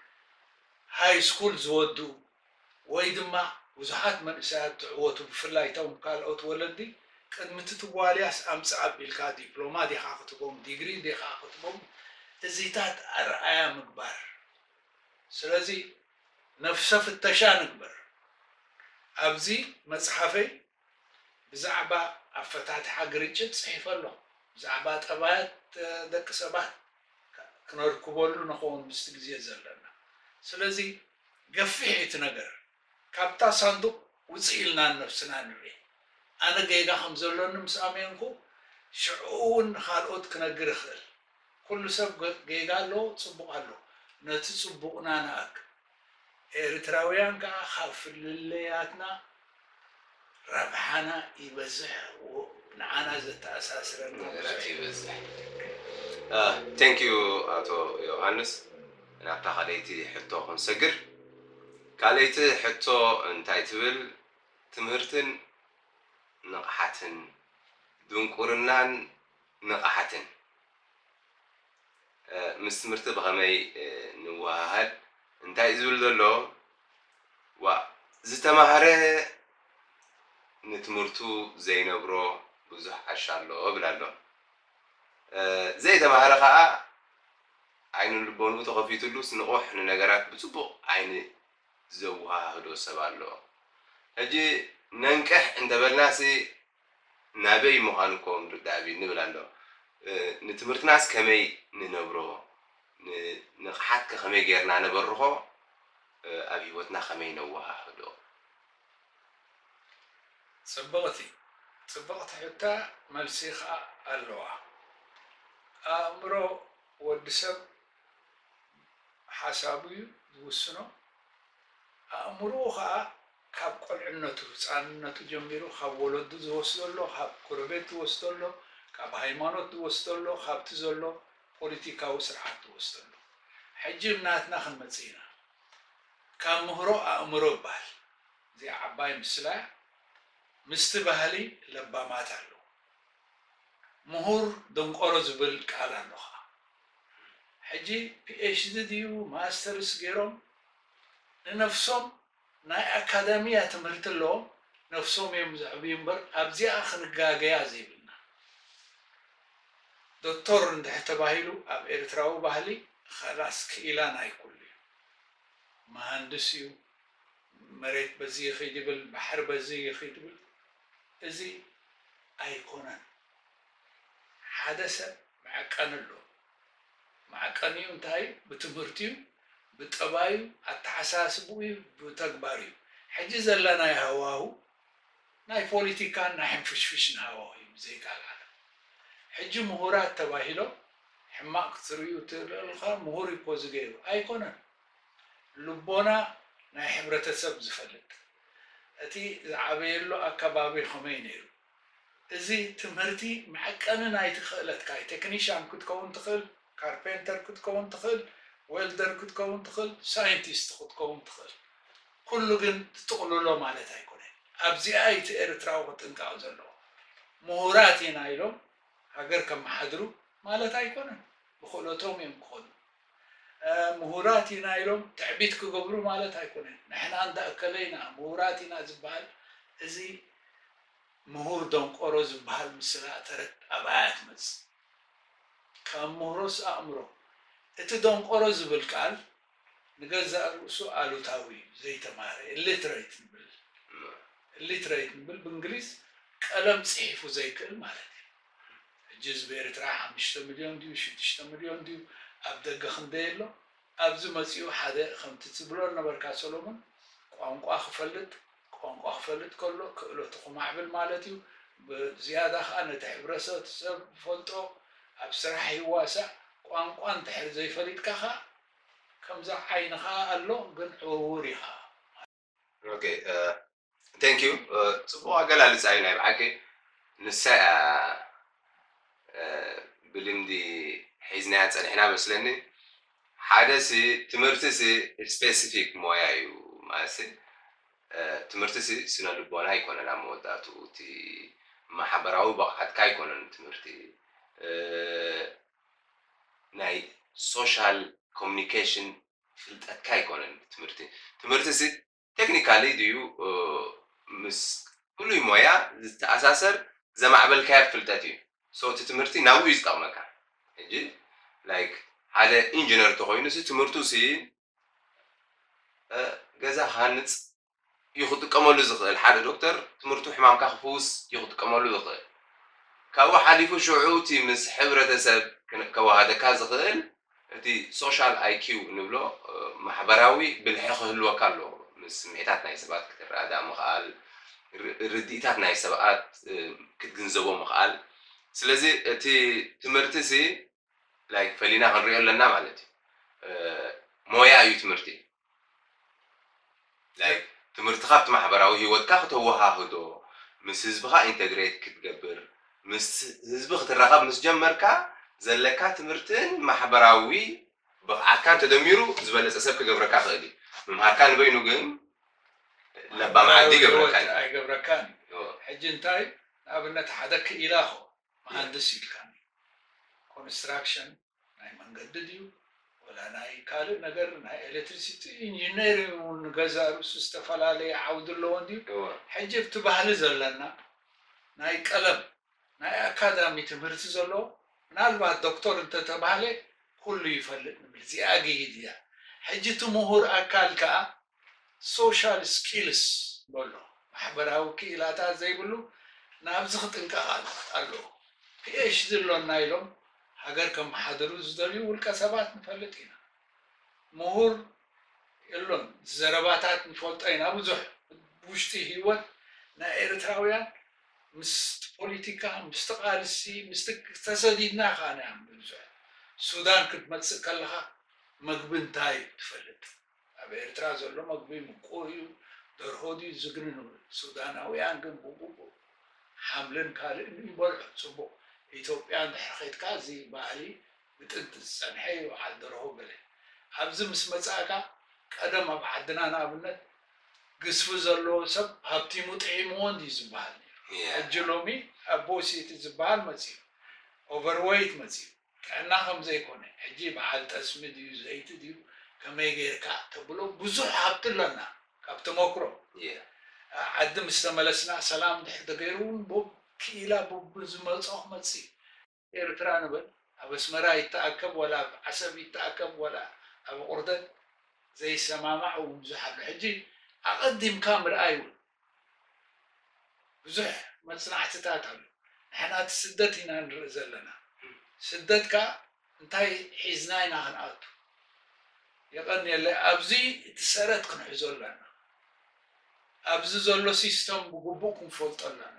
ሃይ ስኩል ዝወድኡ ወይ ድማ ብዙሓት መንእሰያት ዝዕወቱ፣ ብፍላይ እቶም ካልኦት ወለዲ፣ ቅድሚ እቲ ጓልያስ ኣምጽእ ኣቢልካ ዲፕሎማ ዲኻ ክትቦም፣ ዲግሪ ዲኻ ክትቦም፣ እዚታት ኣርኣያ ምግባር። ስለዚ ነፍሰ ፍተሻ ንግበር። ኣብዚ መጽሓፈይ ብዛዕባ ኣፈታትሓ ግርጭት ጽሒፈ ኣለኹ። ብዛዕባ ጠባያት ደቂ ሰባት ክነርክበሉ ንኸውን ምስቲ ግዜ ዘለና። ስለዚ ገፊሕ እቲ ነገር። ካብታ ሳንዱቕ ውፅእ ኢልና ንነብስና ንርኢ። ኣነ ጌጋ ከም ዘሎኒ ምስ ኣመንኩ፣ ሽዑ እውን ንኻልኦት ክነግር እኽእል። ኩሉ ሰብ ገ- ጌጋ ኣለዎ፣ ፅቡቕ ኣለዎ። ነቲ ፅቡቕና ንኣክ። ኤርትራውያን ከዓ ካብ ፍልልያትና ረብሓና ይበዝሕ፣ ው- ንዓና ዘተኣሳስረና ብዙሕ ነገራት ይበዝሕ። ቴንኪዩ ኣቶ ዮሃንስ። ናብታ ካልኣይቲ ሕቶ ክንሰግር። ካልኣይቲ ሕቶ እንታይ ትብል? ትምህርትን ንቕሓትን፣ ድንቁርናን ንቕሓትን። ምስ ትምህርቲ ብኸመይ ንወሃሃድ? እንታይ እዩ ዝብል ዘሎ? ዋ ዝተማህረ ንትምህርቱ ዘይነብሮ ብዙሕ ዓሻ ኣሎ እብል ኣሎ። ዘይተማህረ ከዓ ዓይኑን ልቦንኡ ተኸፊቱሉስ ንቑሕ ንነገራት ብፅቡቕ ዓይኒ ዘወሃህዶ ሰብ ኣሎ። ሕጂ ነንቅሕ እንተበልናሲ ናበይ ምዃኑ እኮ ምርዳእ ኣብዩ ንብል ኣሎ። ንትምህርትናስ ከመይ ንነብሮ? ንቕሓትከ ከመይ ጌርና ነበርኾ? ኣብ ህይወትና ከመይ ነወሃህዶ? ፅብቕቲ ፅብቕቲ ሕቶ፣ መልሲ ከዓ ኣለዋ። ኣእምሮ ወዲ ሰብ ሓሳቡ እዩ ዝውስኖ። ኣእምሮኡ ከዓ ካብ ቆልዕነቱ ህፃንነቱ ጀሚሩ ካብ ወለዱ ዝወስዶ ኣሎ፣ ካብ ጎረቤት ዝወስዶ ኣሎ፣ ካብ ሃይማኖት ዝወስዶ ኣሎ፣ ካብቲ ዘሎ ፖለቲካዊ ስርዓት ዝወስዶ ኣሎ። ሕጂ ናትና ክንመፅእ ኢና። ካብ ምህሮ ኣእምሮ ይበሃል። እዚኣ ዓባይ ምስላ እያ። ምስቲ ባህሊ ለባማት ኣለዉ። ምሁር ደንቆሮ ዝብል ቃል ኣሎ ኸዓ። ሕጂ ፒኤችዲ ድዩ ማስተርስ ገይሮም ንነፍሶም ናይ ኣካዳሚያ ትምህርቲ ኣለዎም፣ ነፍሶም እዮም ዘዕብዩ እምበር ኣብዚኣ ክንጋገያ ዘይብልና። ዶክተር እንድሕር ተባሂሉ ኣብ ኤርትራዊ ባህሊ ኸላስ ክኢላ ናይ ኩሉ እዩ። መሃንድስ እዩ፣ መሬት በዚ ይኺድ ይብል፣ ባሕሪ በዚ ይኺድ ይብል። እዚ ኣይኮነን። ሓደ ሰብ መዐቀኒ ኣሎ። መዐቀኒኡ እንታይ እዩ? ብትምህርቲዩ፣ ብጠባዩ፣ ኣተሓሳስብኡ እዩ፣ ብተግባር እዩ። ሕጂ ዘለናዮ ሃዋሁ ናይ ፖለቲካን ናይ ሕንፍሽፍሽን ሃዋሁ እዩ ብዘይካል ዓለም። ሕጂ ምሁራት ተባሂሎም ሕማቕ ክትርእዩ ትኽእል ኢኻ፣ ምሁር እኮ ዝገይሩ ኣይኮነን። ልቦና ናይ ሕብረተሰብ ዝፈልጥ፣ እቲ ዝዓበየሉ ኣከባቢ ከመይ ነይሩ፣ እዚ ትምህርቲ መዐቀኒ ናይቲ ክእለትካ እዩ። ቴክኒሻን ክትከውን ትኽእል፣ ካርፔንተር ክትከውን ትኽእል፣ ዌልደር ክትከውን ትኽእል፣ ሳይንቲስት ክትከውን ትኽእል። ኩሉ ግን ትጥቕልሎ ማለት ኣይኮነን። ኣብዚኣ እዩ እቲ ኤርትራዊ ክጥንቀቕ ዘለዎ። ምሁራት ኢና ኢሎም ሃገር ከመሓድሩ ማለት ኣይኮነን። ብክእለቶም እዮም ክኾኑ። ምሁራት ኢና ኢሎም ትዕቢት ክገብሩ ማለት ኣይኮነን። ንሕና እንዳ እከለ ኢና ምሁራት ኢና ዝበሃል፣ እዚ ምሁር ደንቆሮ ዝበሃል ምስላ ተረት ኣብኣ እያ ትመጽእ። ካብ ምህሮስ ኣእምሮ። እቲ ደንቆሮ ዝብል ቃል ንገዛእ ርእሱ ኣሉታዊ እዩ። ዘይተማህረ፣ ኢሊትሬት ንብል። ኢሊትሬት ንብል ብእንግሊዝ ቀለም ጽሒፉ ዘይክእል ማለት እዩ። ሕጂ ህዝቢ ኤርትራ ሓሙሽተ ሚልዮን ድዩ ሽዱሽተ ሚልዮን ድዩ? ኣብ ደገ ክንደይ ኣሎ? ኣብዚ መጺኡ ሓደ ከምቲ ትብሎ ነበርካ ሰሎሞን፣ ቋንቋ ክፈልጥ፣ ቋንቋ ክፈልጥ ከሎ ክእለቱ ክማዕብል ማለት እዩ። ብዝያዳ ከዓ ነቲ ሕብረተሰብ ዝፈልጦ፣ ኣብ ስራሕ ይዋሳእ፣ ቋንቋ እንድሕር ዘይፈሊጥካ ከዓ ከምዛ ዓይንኻ ኣሎ ግን ዕውር ኢኻ። Okay, thank you. ጽቡቕ ኣገላልጻ እዩ ናይ ብሓቂ። ንሳ እያ ብልምዲ ሒዝናያ ጸኒሕና መስለኒ። ሓደ ሲ ትምህርቲ ሲ ስፔሲፊክ ሞያ እዩ ማለት ሲ ትምህርቲ ሲ ስነ ልቦና ኣይኮነን። ኣብ መወዳእትኡ እቲ ማሕበራዊ ብቕዓትካ ኣይኮነን ትምህርቲ፣ ናይ ሶሻል ኮሚኒኬሽን ፍልጠትካ ኣይኮነን ትምህርቲ። ትምህርቲ ሲ ቴክኒካሊ ድዩ ምስ ፍሉይ ሞያ ዝተኣሳሰር ዘማዕበልካዮ ፍልጠት እዩ። So እቲ ትምህርቲ ናብኡ እዩ ዝጠቕመካ። ሕጂ ላይክ ሓደ ኢንጂነር ተኮይኑ ሲ ትምህርቱ ሲ ገዛ ክሃንፅ እዩ ክጥቀመሉ ዝኽእል። ሓደ ዶክተር ትምህርቱ ሕማምካ ክፍውስ እዩ ክጥቀመሉ ዝኽእል። ካብኡ ሓሊፉ ሽዑ እቲ ምስ ሕብረተሰብ ከወሃደካ ዝኽእል እቲ ሶሻል ኣይኪው ንብሎ ማሕበራዊ ብልሒ ክህልወካ ኣለዎ። ምስ ስምዒታት ናይ ሰባት ክትረዳእ ምኽኣል፣ ርድኢታት ናይ ሰባት ክትግንዘቦ ምኽኣል። ስለዚ እቲ ትምህርቲ ሲ ላይክ ፈሊና ክንሪኦ ኣለና ማለት እዩ። ሞያ እዩ ትምህርቲ። ላይክ ትምህርትኻ ኣብቲ ማሕበራዊ ህይወትካ ክተወሃህዶ፣ ምስ ህዝብኻ ኢንተግሬት ክትገብር፣ ምስ ህዝቢ ክትራኸብ ምስ ጀመርካ ዘለካ ትምህርትን ማሕበራዊ ብቕዓትካን ተደሚሩ ዝበለፀ ሰብ ክገብረካ ክእል እዩ። ምምሃርካ ንበይኑ ግን ለባም ዓዲ ይገብረካ እዩ። ኣይገብረካን እዩ። ሕጂ እንታይ ንኣብነት ሓደ ክኢላ ኸ መሃንድስ ኢልካኒ ኮንስትራክሽን ናይ መንገዲ ድዩ ወላ ናይ ካልእ ነገር ናይ ኤሌክትሪሲቲ ኢንጂነር እውን ንገዛ ርእሱ ዝተፈላለየ ዓውዲ ኣለዎ እንድዩ። ሕጂ ኣብቲ ባህሊ ዘለና ናይ ቀለም ናይ ኣካዳሚ ትምህርቲ ዘለዎ ምናልባት ዶክተር እንተተባህለ ኩሉ ይፈልጥ ንብል እዚኣ ግይድ እያ። ሕጂ እቲ ምሁር ኣካል ከዓ ሶሻል ስኪልስ በሎ ማሕበራዊ ክኢላታት ዘይብሉ ናብዚ ክጥንቀቕ ኣለዎ። ፒኤችዲ ኣሎና ኢሎም ሃገር ከመሓድሩ ዝደልዩ ውልቀ ሰባት ንፈልጥ ኢና። ምሁር የሎን። ዘረባታት ንፈልጦ ኢና ብዙሕ። ውሽጢ ህይወት ናይ ኤርትራውያን ምስ ፖለቲካ ምስቲ ቃልሲ ምስቲ ተሰዲድና ከኣ ኢና ብዙሕ። ሱዳን ክትመጽእ ከለኻ መግቢ እንታይ እዩ ትፈልጥ? ኣብ ኤርትራ ዘሎ መግቢ ምቁር እዩ፣ ደርሆ ድዩ ዝግንን ይብል። ሱዳናውያን ግን ብግቡእ ሓምልን ካልእን ይበልዑ። ጽቡቕ። ኢትዮጵያ እንድሕር ኸይድካ እዚ ባህሊ ብጥንቲ ዝጸንሐ እዩ፣ በዓል ደርሆ ገለ። ኣብዚ ምስ መጻእካ ቀደም ኣብ ዓድና ንኣብነት ግስፊ ዘለዎ ሰብ ሃብቲሙ ጥዒምዎ እንድዩ ዝበሃል ነይሩ። ሕጂ ሎሚ ኣቦ ሲቲ ዝበሃል መጺኡ፣ ኦቨርወይት መጺኡ። ጥዕና ከም ዘይኮነ ሕጂ በዓል ጠስሚ ድዩ ዘይቲ ድዩ ከመይ ጌርካ ተብሎ ብዙሕ ሃብቲ ኣለና ካብ ተመክሮ። ዓዲ ምስ ተመለስና ሰላም ድሕር ተገይሩ እውን ክኢላ ብዝመጾ ክመጽእ እዩ። ኤርትራ ንበል ኣብ ኣስመራ ይተኣከብ ወላ ኣብ ዓሰብ ይተኣከብ ወላ ኣብ ቁርደት ዘይሰማማዕ እውን ብዙሕ ኣሎ። ሕጂ ኣቐዲምካ ምርኣይ እውን ብዙሕ መጽናዕትታት ኣሎ። ንሕና እቲ ስደት ኢና ንርኢ ዘለና። ስደት ከኣ እንታይ ሒዝና ኢና ክንኣቱ? የቐንየለይ ኣብዚ እቲ ሰረት ክንሕዞ ኣለና። ኣብዚ ዘሎ ሲስተም ብግቡእ ክንፈልጦ ኣለና።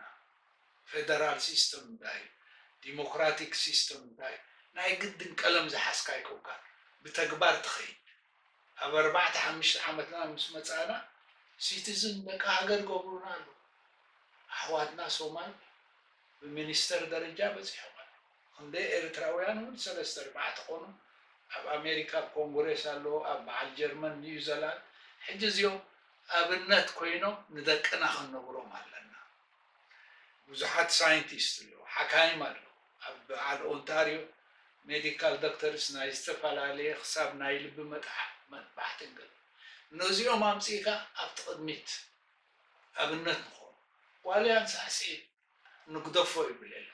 ፌደራል ሲስተም እንታይ ዲሞክራቲክ ሲስተም እንታይ ናይ ግድን ቀለም ዝሓዝካ ኣይኮንካ ብተግባር ትኸይድ። ኣብ ኣርባዕተ ሓሙሽተ ዓመትና ምስ መጻና ሲቲዝን ደቂ ሃገር ገብሩና ኣለዉ። ኣሕዋትና ሶማል ብሚኒስተር ደረጃ በጺሖም ኣለዉ። ክንደይ ኤርትራውያን እውን ሰለስተ ኣርባዕተ ኮኑ ኣብ ኣሜሪካ ኣብ ኮንግሬስ ኣለዉ ኣብ በዓል ጀርመን ኒውዘላንድ። ሕጂ እዚኦም ኣብነት ኮይኖም ንደቅና ክንነግሮም ኣለና። ብዙሓት ሳይንቲስት ኣለዉ፣ ሓካይም ኣለዉ። ኣብ በዓል ኦንታርዮ ሜዲካል ዶክተርስ ናይ ዝተፈላለየ ክሳብ ናይ ልቢ መጥባሕትን ገለ ነዚኦም ኣምፂእካ ኣብቲ ቅድሚት ኣብነት ንኾኑ ዋልያን ሳዕስዒት ንግደፎ ይብል የለ።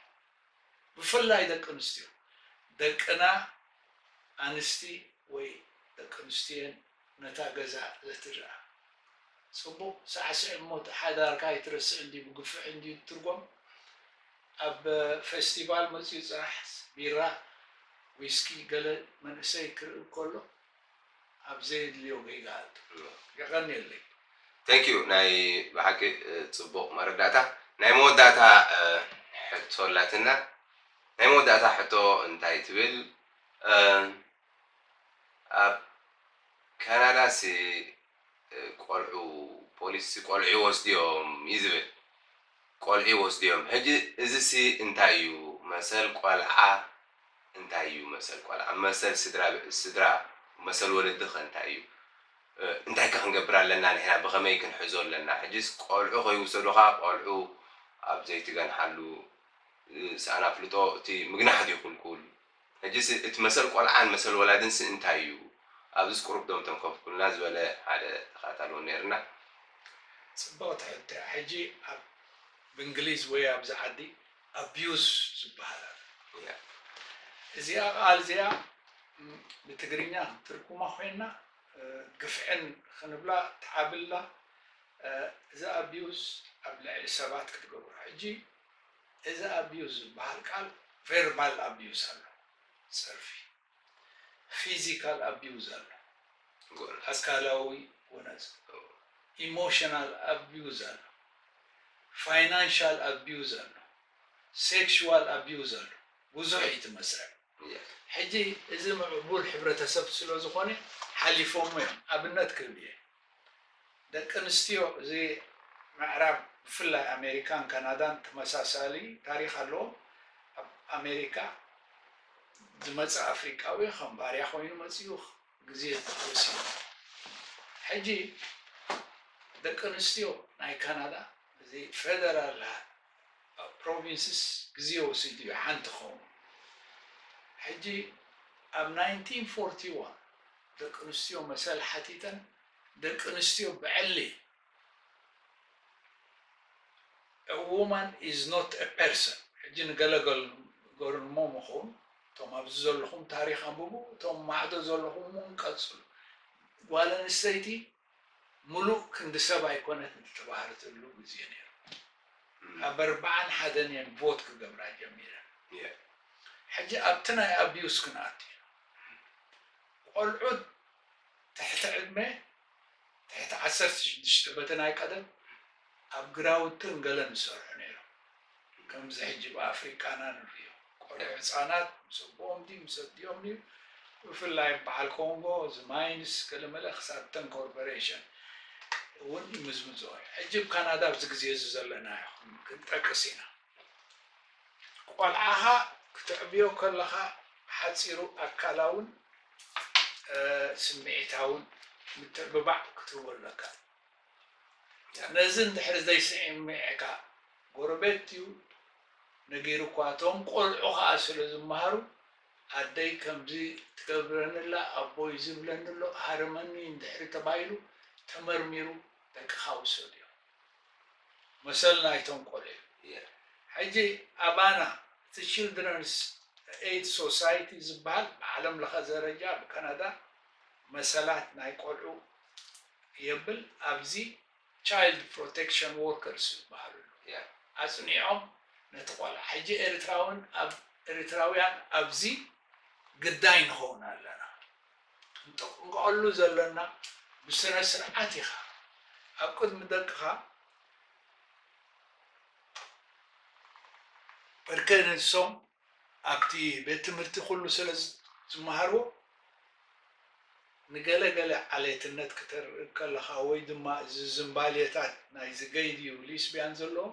ብፍላይ ደቂ ኣንስትዮ ደቅና ኣንስቲ ወይ ደቂ ኣንስትዮን ነታ ገዛ ዘትርኣ ጽቡቕ ሳዕስዒ እሞ እቲ ሓዳርካ ኣይትረስዕ እንድዩ ብግፍዒ እንድዩ ትርጎም። ኣብ ፌስቲቫል መጺኡ ጽራሕ ቢራ ዊስኪ ገለ መንእሰይ ክርኢ ከሎ ኣብ ዘየድልዮ ጌጋ ኣእቱ። የቐንየለይ። Thank you ናይ ብሓቂ ጽቡቕ መረዳእታ። ናይ መወዳእታ ሕቶ ኣላትና። ናይ መወዳእታ ሕቶ እንታይ ትብል? ኣብ ካናዳ ሲ ቆልዑ ፖሊስ ሲ ቆልዑ ይወስድዮም እዩ ዝብል። ቆልዑ ይወስድዮም። ሕጂ እዚ ሲ እንታይ እዩ? መሰል ቆልዓ እንታይ እዩ? መሰል ቆልዓ፣ መሰል ስድራ፣ ስድራ፣ መሰል ወለዲ ከ እንታይ እዩ? እንታይ ከ ክንገብር ኣለና ንሕና? ብኸመይ ክንሕዞ ኣለና? ሕጂስ ቆልዑ ከይውሰዱኻ፣ ቆልዑ ኣብ ዘይትገንሓሉ፣ ስኣን ኣፍልጦ እቲ ምግናሕ ድዩ ክልኩል? ሕጂስ እቲ መሰል ቆልዓን መሰል ወላድንስ እንታይ እዩ? ኣብዚስ ቁሩብ ዶም ተንከፍኩልና ዝበለ ሓደ ተኸታታሊ እውን ነይርና። ጽብቕቲ ሕቶ እያ። ሕጂ ኣብ ብእንግሊዝ ወይ ኣብዚ ዓዲ ኣቢዩዝ ዝበሃል ኣሎ። እዚኣ ቃል እዚኣ ብትግርኛ ትርጉማ ኮይና ግፍዕን ክንብላ ትዓብላ። እዚ ኣቢዩዝ ኣብ ልዕሊ ሰባት ክትገብሮ። ሕጂ እዚ ኣቢዩዝ ዝበሃል ቃል ቨርባል ኣቢዩዝ ኣሎ፣ ጸርፊ፣ ፊዚካል ኣቢዩዝ ኣሎ፣ ኣካላዊ ጎነጽ፣ ኢሞሽናል ኣቢዩዝ ኣሎ፣ ፋይናንሻል ኣቢዩዝ ኣሎ፣ ሴክሹዋል ኣቢዩዝ ኣሎ። ብዙሕ እዩ እቲ መስርዕ። ሕጂ እዚ ምዕቡል ሕብረተሰብ ስለ ዝኾነ ሓሊፎሞ እዮም። ኣብነት ክህብ እየ። ደቂ ኣንስትዮ እዚ ምዕራብ ብፍላይ ኣሜሪካን ካናዳን ተመሳሳሊ ታሪኽ ኣለዎም። ኣብ ኣሜሪካ ዝመፀ ኣፍሪቃዊ ከም ባርያ ኮይኑ መፅኡ ግዜ ወሲዱ። ሕጂ ደቂ ኣንስትዮ ናይ ካናዳ እዚ ፌደራል ፕሮቪንስስ ግዜ ወሲዱ እዩ ሓንቲ ክኸውን። ሕጂ ኣብ ናይንቲን ፎርቲ ዋን ደቂ ኣንስትዮ መሰል ሓቲተን ደቂ ኣንስትዮ ብዕሊ a woman is not a person። ሕጂ ንገለገል ገርሞ ምኸውን እቶም ኣብዚ ዘለኹም ታሪኽ ኣንብቡ። እቶም ማዕዶ ዘለኹም እውን ቀፅሉ። ጓል ኣንስተይቲ ሙሉእ ክንዲ ሰብ ኣይኮነትን ዝተባህለትሉ ግዜ ነይሩ። ኣብ ኣርባዓን ሓደን እየን ቮት ክገብራ ጀሚረን። ሕጂ ኣብቲ ናይ ኣቢዩስ ክንኣቱ ኢና። ቆልዑት ትሕቲ ዕድመ ትሕቲ ዓሰርተ ሽዱሽተ በቲ ናይ ቀደም ኣብ ግራውትን ገለን ዝሰርሑ ነይሮም። ከምዚ ሕጂ ብኣፍሪቃና ንሪኦ ቆልዑ ህፃናት ምስ ኣቦኦም ድዩ ምስ ኣዲኦም ድዩ ብፍላይ በዓል ኮንጎ እዚ ማይንስ ገለመለ ክሳብ ተን ኮርፖሬሽን እውን ይምዝምዝኦ። ሕጂ ኣብ ካናዳ ኣብዚ ግዜ እዚ ዘለና ይኹን ክንጠቅስ ኢና። ቆልዓኻ ክተዕብዮ ከለኻ ሓፂሩ ኣካላውን ስምዒታውን ምትዕብባዕ ክትህቦ ኣለካ። ነዚ እንድሕር ዘይስምዒዕካ ጎረቤት እዩ ነጊሩ እኳ እቶም ቆልዑ ከዓ ስለ ዝመሃሩ ኣደይ ከምዚ ትገብረኒ ኣላ ኣቦይ ዝብለኒ ኣሎ ሃርመኒ እንድሕሪ ተባሂሉ ተመርሚሩ ደቅኻ ውሰድዮ። መሰል ናይቶም ቆልዑ እዩ። ሕጂ ኣባና እቲ ችልድረንስ ኤድ ሶሳይቲ ዝበሃል ብዓለም ለኸ ደረጃ ብካናዳ መሰላት ናይ ቆልዑ የብል። ኣብዚ ቻይልድ ፕሮቴክሽን ወርከርስ ዝበሃሉ ኣለዉ። ኣፅኒዖም ነቲ ቆልዓ ሕጂ ኤርትራውን ኣብ ኤርትራውያን ኣብዚ ግዳይ ንኸውን ኣለና። ክንጥንቀቐሉ ዘለና ብስነ ስርዓት ኢኻ ኣብ ቅድሚ ደቅኻ ብርከይ ንሶም ኣብቲ ቤት ትምህርቲ ኩሉ ስለ ዝመሃርዎ ንገለ ገለ ዓሌትነት ክተርኢ ከለኻ ወይ ድማ እዚ ዝምባሌታት ናይዚ ገይ ድዩ ሊስቢያን ዘለዎ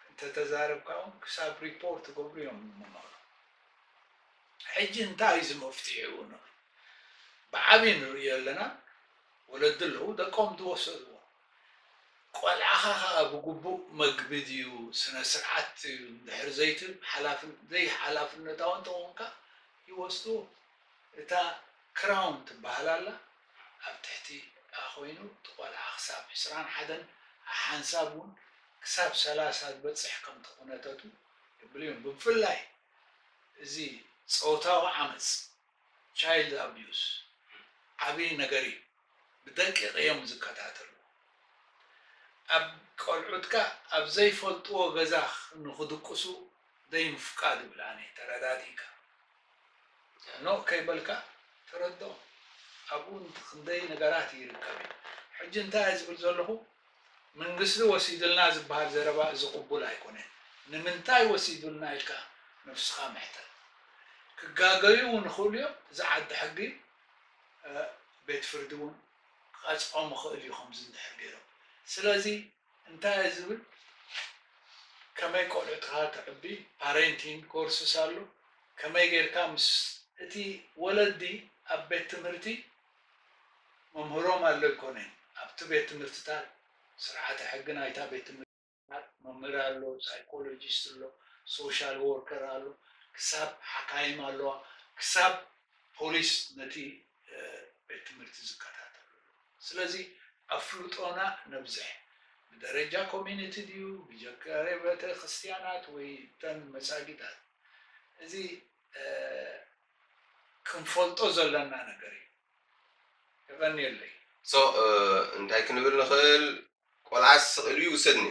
እንተተዛረብካ እውን ክሳብ ሪፖርት ክገብሩ እዮም ዝመሃሩ። ሕጂ እንታይ እዩ እዚ መፍትሒኡ ንብል። ብዓብዪ ንርእዮ ኣለና። ወለዲ ኣለዉ ደቆም ዝወሰድዎ። ቆልዓኻ ኸዓ ብግቡእ መግቢ ድዩ ስነ ስርዓት ድዩ እንድሕር ዘይትህብ ሓላፍን ዘይሓላፍነታዊ እንተኾንካ ይወስድዎ። እታ ክራውን ትበሃል ኣላ ኣብ ትሕቲ ኮይኑ እቲ ቆልዓ ክሳብ ዕስራን ሓደን ሓንሳብ እውን ክሳብ ሰላሳ ዝበፅሕ ከምቲ ኩነተቱ የብል እዮም። ብፍላይ እዚ ፆታዊ ዓመፅ ቻይልድ ኣቢዩስ ዓብዪ ነገር እዩ። ብደቂቕ እዮም ዝከታተሉ። ኣብ ቆልዑትካ ኣብ ዘይፈልጥዎ ገዛ ንክድቅሱ ዘይምፍቃድ ይብል ኣነ ተረዳዲእካ ኖ ከይበልካ ተረድኦም። ኣብኡ ክንደይ ነገራት ይርከብ እዩ። ሕጂ እንታይ እየ ዝብል ዘለኹ መንግስቲ ወሲዱልና ዝበሃል ዘረባ እዚ ቅቡል ኣይኮነን። ንምንታይ ወሲዱልና ኢልካ ነብስኻ ምሕተት። ክጋገዩ እውን ይኽእሉ እዮም። እዚ ዓዲ ሕጊ ቤት ፍርዲ እውን ክቐፅዖም ይኽእል እዩ ከምዚ እንድሕር ገይሮም። ስለዚ እንታይ እየ ዝብል፣ ከመይ ቆልዑትኻ ተዕቢ፣ ፓሬንቲንግ ኮርስስ ኣሎ። ከመይ ጌርካ ምስ እቲ ወለዲ ኣብ ቤት ትምህርቲ መምህሮም ኣሎ ኣይኮነን። ኣብቲ ቤት ትምህርትታት ስርዓተ ሕጊ ናይታ ቤት ትምህርቲ መምህር ኣሎ፣ ሳይኮሎጂስት ኣሎ፣ ሶሻል ወርከር ኣሎ፣ ክሳብ ሓካይም ኣለዋ፣ ክሳብ ፖሊስ ነቲ ቤት ትምህርቲ ዝከታተሉ። ስለዚ ኣፍልጦና ነብዝሕ። ብደረጃ ኮሚኒቲ ድዩ፣ ብደረጃ ቤተ ክርስቲያናት ወይ ተን መሳጊዳት፣ እዚ ክንፈልጦ ዘለና ነገር እዩ። የቐንየለይ። ሶ እንታይ ክንብል ንኽእል? ቆልዓ ስቕ ኢሉ ይውሰድኒ።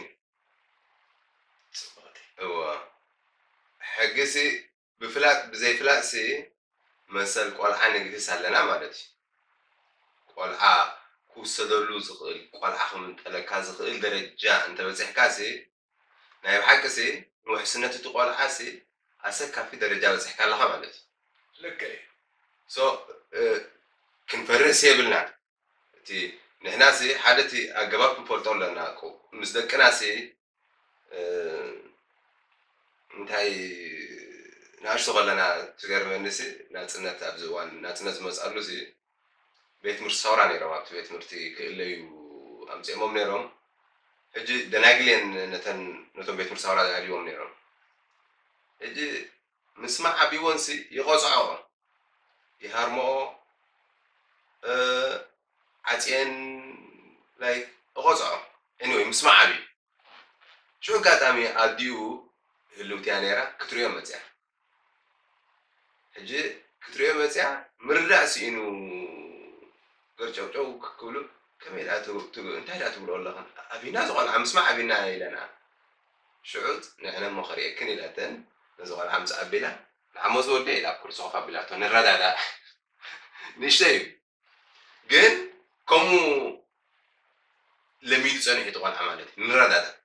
ጽብቕቲ እወ ሕጊ ሲ ብፍላጥ ብዘይፍላጥ ሲ መሰል ቆልዓ ንግህስ ኣለና ማለት እዩ። ቆልዓ ክውሰደሉ ዝኽእል፣ ቆልዓ ክምንጠለካ ዝኽእል ደረጃ እንተበፂሕካ ሲ ናይ ብሓቂ ሲ ንውሕስነት እቲ ቆልዓ ሲ ኣሰካፊ ደረጃ በፂሕካ ኣለኻ ማለት እዩ። ልክዕ እዩ። ሶ ክንፈርህስ የብልና። እቲ ንሕና ሲ ሓደ እቲ ኣገባብ ክንፈልጦ ኣለና። ምስ ደቅና ሲ እንታይ ንኣሽቱ ከለና ትገርመኒ ሲ ናፅነት ኣብዚ እዋን ናፅነት ዝመፅኣሉ ሲ ቤት ትምህርቲ ሰውራ ነይሮም ኣብቲ ቤት ትምህርቲ ክእለዩ ኣምፂኦሞም ነይሮም። ሕጂ ደናግል እየን ነተን ነቶም ቤት ትምህርቲ ሰውራ ዝኣልይዎም ነይሮም። ሕጂ ምስ መዓብይወን ሲ ይቐፅዖ ይሃርምኦ ዓፅየን ላይክ እቐፅዖ። ኤኒወይ ምስ መዓብዩ ሽዑ ኣጋጣሚ ኣዲኡ ህልውቲ እያ ነይራ ክትሪኦ መፅያ። ሕጂ ክትሪኦ መፅያ ምርዳእ ስኢኑ ገርጨውጨው ክብሉ ከመይ ዳ እንታይ ዳ ትብሎ ኣለኽን ኣቢና ዝቆልዓ ምስማዕ ኣቢና ኢለና። ሽዑ ንዕነ እሞ ከርእየክን ኢላተን ነዚ ቆልዓ ምስ ኣቢላ ንዓሞ ዝወደ ኢላ ኣብ ኩርሲ ኮፍ ኣቢላቶ ንረዳዳእ። ንእሽተይ እዩ ግን ከምኡ ለሚዱ ፀኒሑ እቲ ቆልዓ ማለት እዩ። ንረዳዳእ።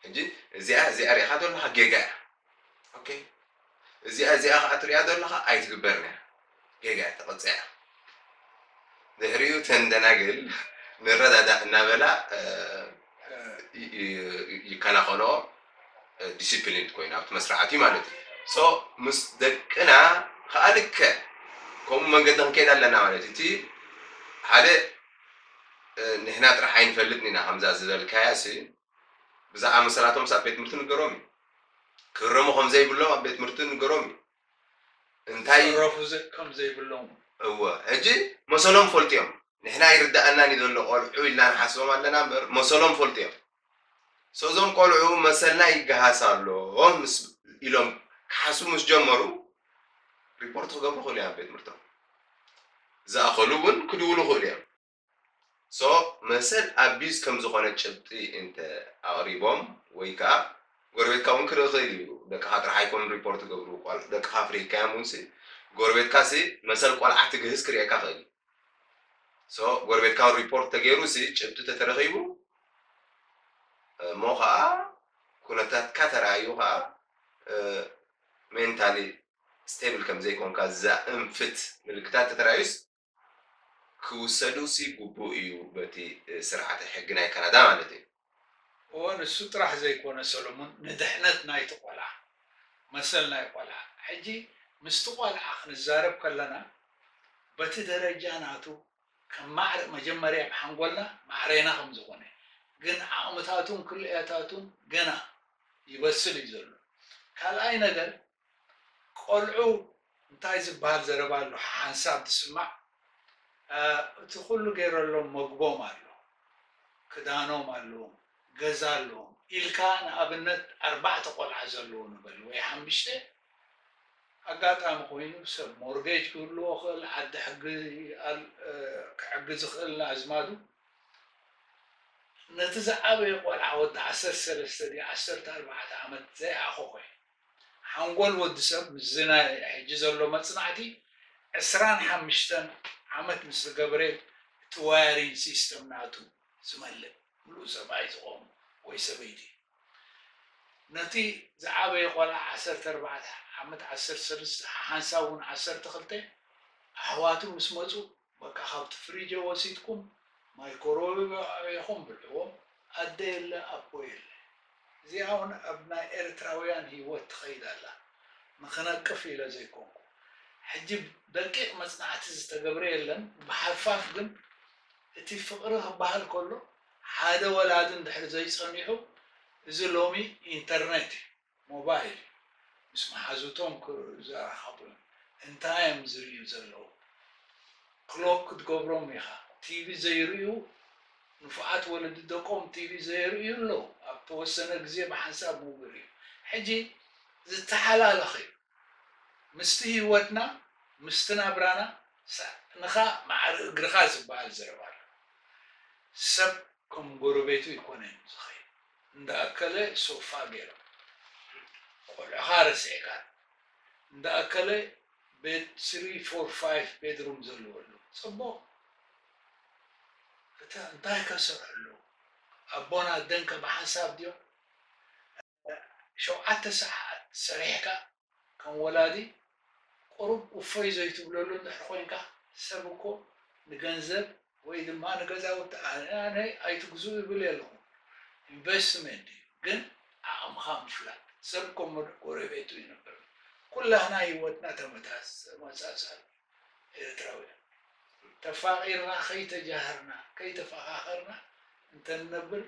ሕጂ እዚኣ እዚኣ ሪኢኻ ዘለኻ ጌጋ እያ። ኦኬ እዚኣ እዚኣ ከዓ ትሪኣ ዘለኻ ኣይትግበርን እያ። ጌጋ እያ ተቐፅያ። ድሕሪኡ ተን ደናግል ንረዳዳእ እናበላ ይከናኸንኦ። ዲሲፕሊን ኮይኑ ኣብቲ መስራዕቲ ማለት እዩ። ሶ ምስ ደቅና ከዓ ልክዕ ከምኡ መንገዲ ክንከይድ ኣለና ማለት እዩ። እቲ ሓደ ንሕና ጥራሕ ኣይንፈልጥን ኢና ከምዛ ዝበልካያ ሲ ብዛዕባ መሰላቶም ኣብ ቤት ትምህርቲ ንገሮም እዩ። ክረሙ ከም ዘይብሎም ኣብ ቤት ትምህርቲ ንገሮም እዩ። እንታይ ክረፉ ከም ዘይብሎም እወ ሕጂ መሰሎም ፈልጥዮም። ንሕና ይርዳኣናን እዩ ዘሎ ቆልዑ ኢልና ንሓስቦም ኣለና እምበር መሰሎም ፈልጥዮም። ሶ እዞም ቆልዑ መሰልና ይገሃስ ኣሎ ምስ ኢሎም ክሓስቡ ምስ ጀመሩ ሪፖርት ክገብሩ ክእሉ እዮም ኣብ ቤት ትምህርቶም። ዝኣኸሉ እውን ክድውሉ ክእሉ እዮም። ሶ መሰል ኣቢዝ ከም ዝኾነ ጭብጢ እንተ ኣቕሪቦም ወይ ከዓ ጎረቤትካ እውን ክርኢ ክእል እዩ። ደቅኻ ጥራሕ ኣይኮኑን ሪፖርት ዝገብሩ ቆል ደቅኻ ኣፍሪህካዮም እውን ሲ ጎረቤትካ ሲ መሰል ቆልዓ ትግህስ ክርእየካ ክእል እዩ። ሶ ጎረቤትካ እውን ሪፖርት ተገይሩ ሲ ጭብጢ ተተረኺቡ እሞ ከዓ ኩነታትካ ተረኣዩ ከዓ ሜንታሊ ስቴብል ከም ዘይኮንካ ዘእንፍት ምልክታት ተተራእዩስ ክውሰዱ ሲ ግቡእ እዩ በቲ ስርዓተ ሕጊ ናይ ካናዳ ማለት እዩ። እወ ንሱ ጥራሕ ዘይኮነ ሰሎሞን ንድሕነት ናይቲ ቆልዓ መሰል ናይ ቆልዓ ሕጂ ምስቲ ቆልዓ ክንዛረብ ከለና በቲ ደረጃ ናቱ ከም ማዕረ መጀመርያ ብሓንጎልና ማዕሬና ከም ዝኾነ ግን ዓቕምታቱን ክልኤታቱን ገና ይበስል እዩ ዘሎ። ካልኣይ ነገር ቆልዑ እንታይ ዝበሃል ዘረባ ኣሎ ሓንሳብ ዝስማዕ እቲ ኩሉ ገይረሎም መግቦም ኣሎ ክዳኖም ኣለዎም ገዛ ኣለዎም ኢልካ ንኣብነት ኣርባዕተ ቆልዓ ዘለዎ ንበል ወይ ሓምሽተ ኣጋጣሚ ኮይኑ ሰብ ሞርጌጅ ክህልዎ ክእል ዓዲ ሕጊ ክሕግዝ ክእል ንኣዝማዱ ነቲ ዝዓበየ ቆልዓ ወዲ ዓሰርተ ሰለስተ ድዩ ዓሰርተ ኣርባዕተ ዓመት ዘይኣኸኾ ሓንጎል ወዲ ሰብ ምስዚ ናይ ሕጂ ዘሎ መፅናዕቲ ዕስራን ሓምሽተን ዓመት ምስ ዝገብረ እቲ ዋያሪን ሲስተም ናቱ ዝመልእ ምሉእ ሰብኣይ ዝኾኑ ወይ ሰበይቲ ነቲ ዝዓበየ ቆልዓ ዓሰርተ ኣርባዕተ ዓመት ዓሰርተ ሰለስተ ሓንሳብ እውን ዓሰርተ ክልተ ኣሕዋቱ ምስ መፁ በቃ ካብቲ ፍሪጀ ወሲድኩም ማይኮሮዌቭ ኣዕበይኹም ብልዕዎም። ኣደ የለ ኣቦ የለ። እዚኣ እውን ኣብ ናይ ኤርትራውያን ህይወት ትኸይድ ኣላ። ንክነቅፍ ኢለ ዘይኮንኩ ሕጂ ደቂቕ መፅናዕቲ ዝተገብረ የለን። ብሓፋፍ ግን እቲ ፍቕሪ ክበሃል ከሎ ሓደ ወላዲ እንድሕር ዘይፀኒሑ እዚ ሎሚ ኢንተርኔት እዩ፣ ሞባይል እዩ። ምስ መሓዙቶም ክዘራኸቡ እዮም። እንታይ እዮም ዝርእዩ ዘለዉ? ክሎክ ክትገብሮም ኢኻ። ቲቪ ዘይርእዩ ንፉዓት ወለዲ ደቆም ቲቪ ዘይርእዩ ኣለዉ። ኣብ ተወሰነ ግዜ ብሓንሳብ ምውር እዩ። ሕጂ ዝተሓላለኸ እዩ። ምስቲ ህይወትና ምስቲ ናብራና ሳእንኻ ማዕሪ እግርኻ ዝበሃል ዘረባ ኣሎ። ሰብ ከም ጎረቤቱ ይኮነን ዝኸይድ። እንዳኣከለ ሶፋ ገይሮም ቆልዕኻ ረሲዕካ እንዳኣከለ ቤት ስሪ ፎር ፋይቭ ቤድሩም ዘለዎ ኣሎ። ፅቡቕ። እታ እንታይ ከሰርሑ ኣለዉ? ኣቦን ኣደን ከ ብሓንሳብ ድዮም? ሸውዓተ ሰዓት ሰሪሕካ ከም ወላዲ ቁሩብ እፎይ ዘይትብለሉ እንድሕር ኮይንካ፣ ሰብ እኮ ንገንዘብ ወይ ድማ ንገዛውቲ ኣነ ኣይትግዝኡ ይብል የለኹ። ኢንቨስትመንት እዩ፣ ግን ዓቕምኻ ምፍላጥ። ሰብ እኮ ጎረቤቱ ይነብር። ኩላህና ህይወትና ተመሳሳሊ ኤርትራውያን ተፋቒርና ከይተጃሃርና ከይተፈኻኸርና እንተንነብር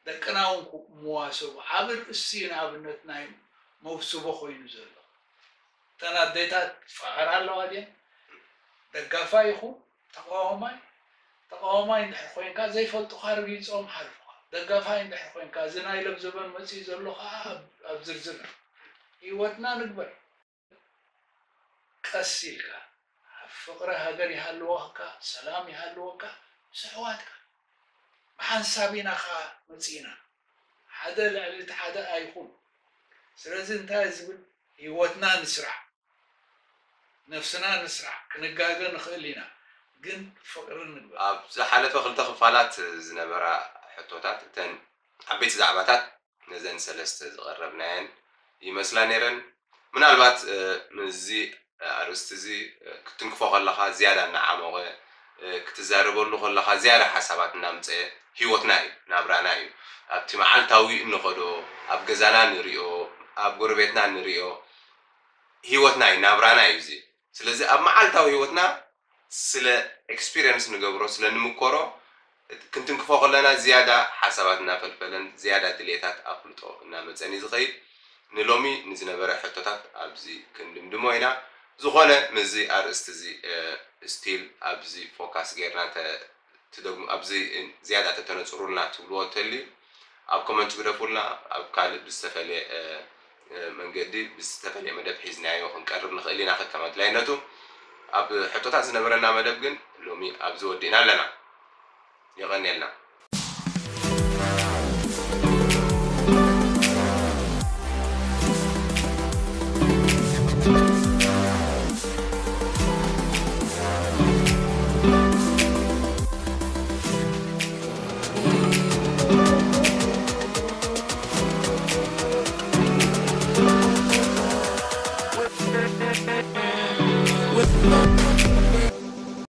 ደቅና እውን ምዋሰቡ ዓቢ ርእሲ እዩ። ንኣብነት ናይ መውስቦ ኮይኑ ዘሎ እተን ኣዴታት ፈቐራ ኣለዋ ድየን? ደጋፋይ ይኹን ተቃዋማይ ተቃዋማይ እንድሕር ኮይንካ ዘይፈልጡካ ርጊጾም ሓልፉካ። ደጋፋይ እንድሕር ኮይንካ እዚ ናይ ለብዘበን መፅኡ ዘሎ ከዓ ኣብ ዝርዝር ህይወትና ንግበር። ቀስ ኢልካ ኣብ ፍቕሪ ሃገር ይሃልወካ፣ ሰላም ይሃልወካ፣ ምስ ኣሕዋትካ ብሓንሳብ ኢና ኸዓ መፂእና። ሓደ ልዕሊ እቲ ሓደ ኣይኹን። ስለዚ እንታይ ዝብል ህይወትና ንስራሕ፣ ነፍስና ንስራሕ፣ ክንጋገ ንኽእል ኢና፣ ግን ፍቕሪ ንግበር። ኣብ ዝሓለፈ ክልተ ክፋላት ዝነበራ ሕቶታት እተን ዓበይቲ ዛዕባታት ነዘን ሰለስተ ዝቐረብናየን ይመስላ ነይረን። ምናልባት ምስዚ ኣርእስቲ እዚ ክትንክፎ ከለኻ ዝያዳ እናዓሞቐ ክትዛረበሉ ከለኻ ዝያዳ ሓሳባት እናምፀ ህይወትና እዩ ናብራና እዩ ኣብቲ መዓልታዊ እንኸዶ ኣብ ገዛና ንሪኦ ኣብ ጎረቤትና ንሪኦ ህይወትና እዩ ናብራና እዩ እዚ ስለዚ ኣብ መዓልታዊ ህይወትና ስለ experience ንገብሮ ስለ ንምኮሮ ክንትንክፎ ከለና ዝያዳ ሓሳባት እናፈልፈለን ዝያዳ ድልየታት ኣፍልጦ እናመፀን እዩ ዝኸይድ ንሎሚ ንዝነበረ ሕቶታት ኣብዚ ክንድምድሞ ኢና ዝኾነ ምስዚ ኣርእስቲ እዚ still ኣብዚ focus ጌርና ትደግሙ ኣብዚ ዝያዳ ተተነፅሩልና ትብልዎ ተልዩ ኣብ comment ግደፉልና ኣብ ካልእ ብዝተፈለየ መንገዲ ብዝተፈለየ መደብ ሒዝናዮ ክንቀርብ ንኽእል ኢና ከከም ኣድላይነቱ ኣብ ሕቶታት ዝነበረና መደብ ግን ሎሚ ኣብዚ ወዲእና ኣለና የቐንየልና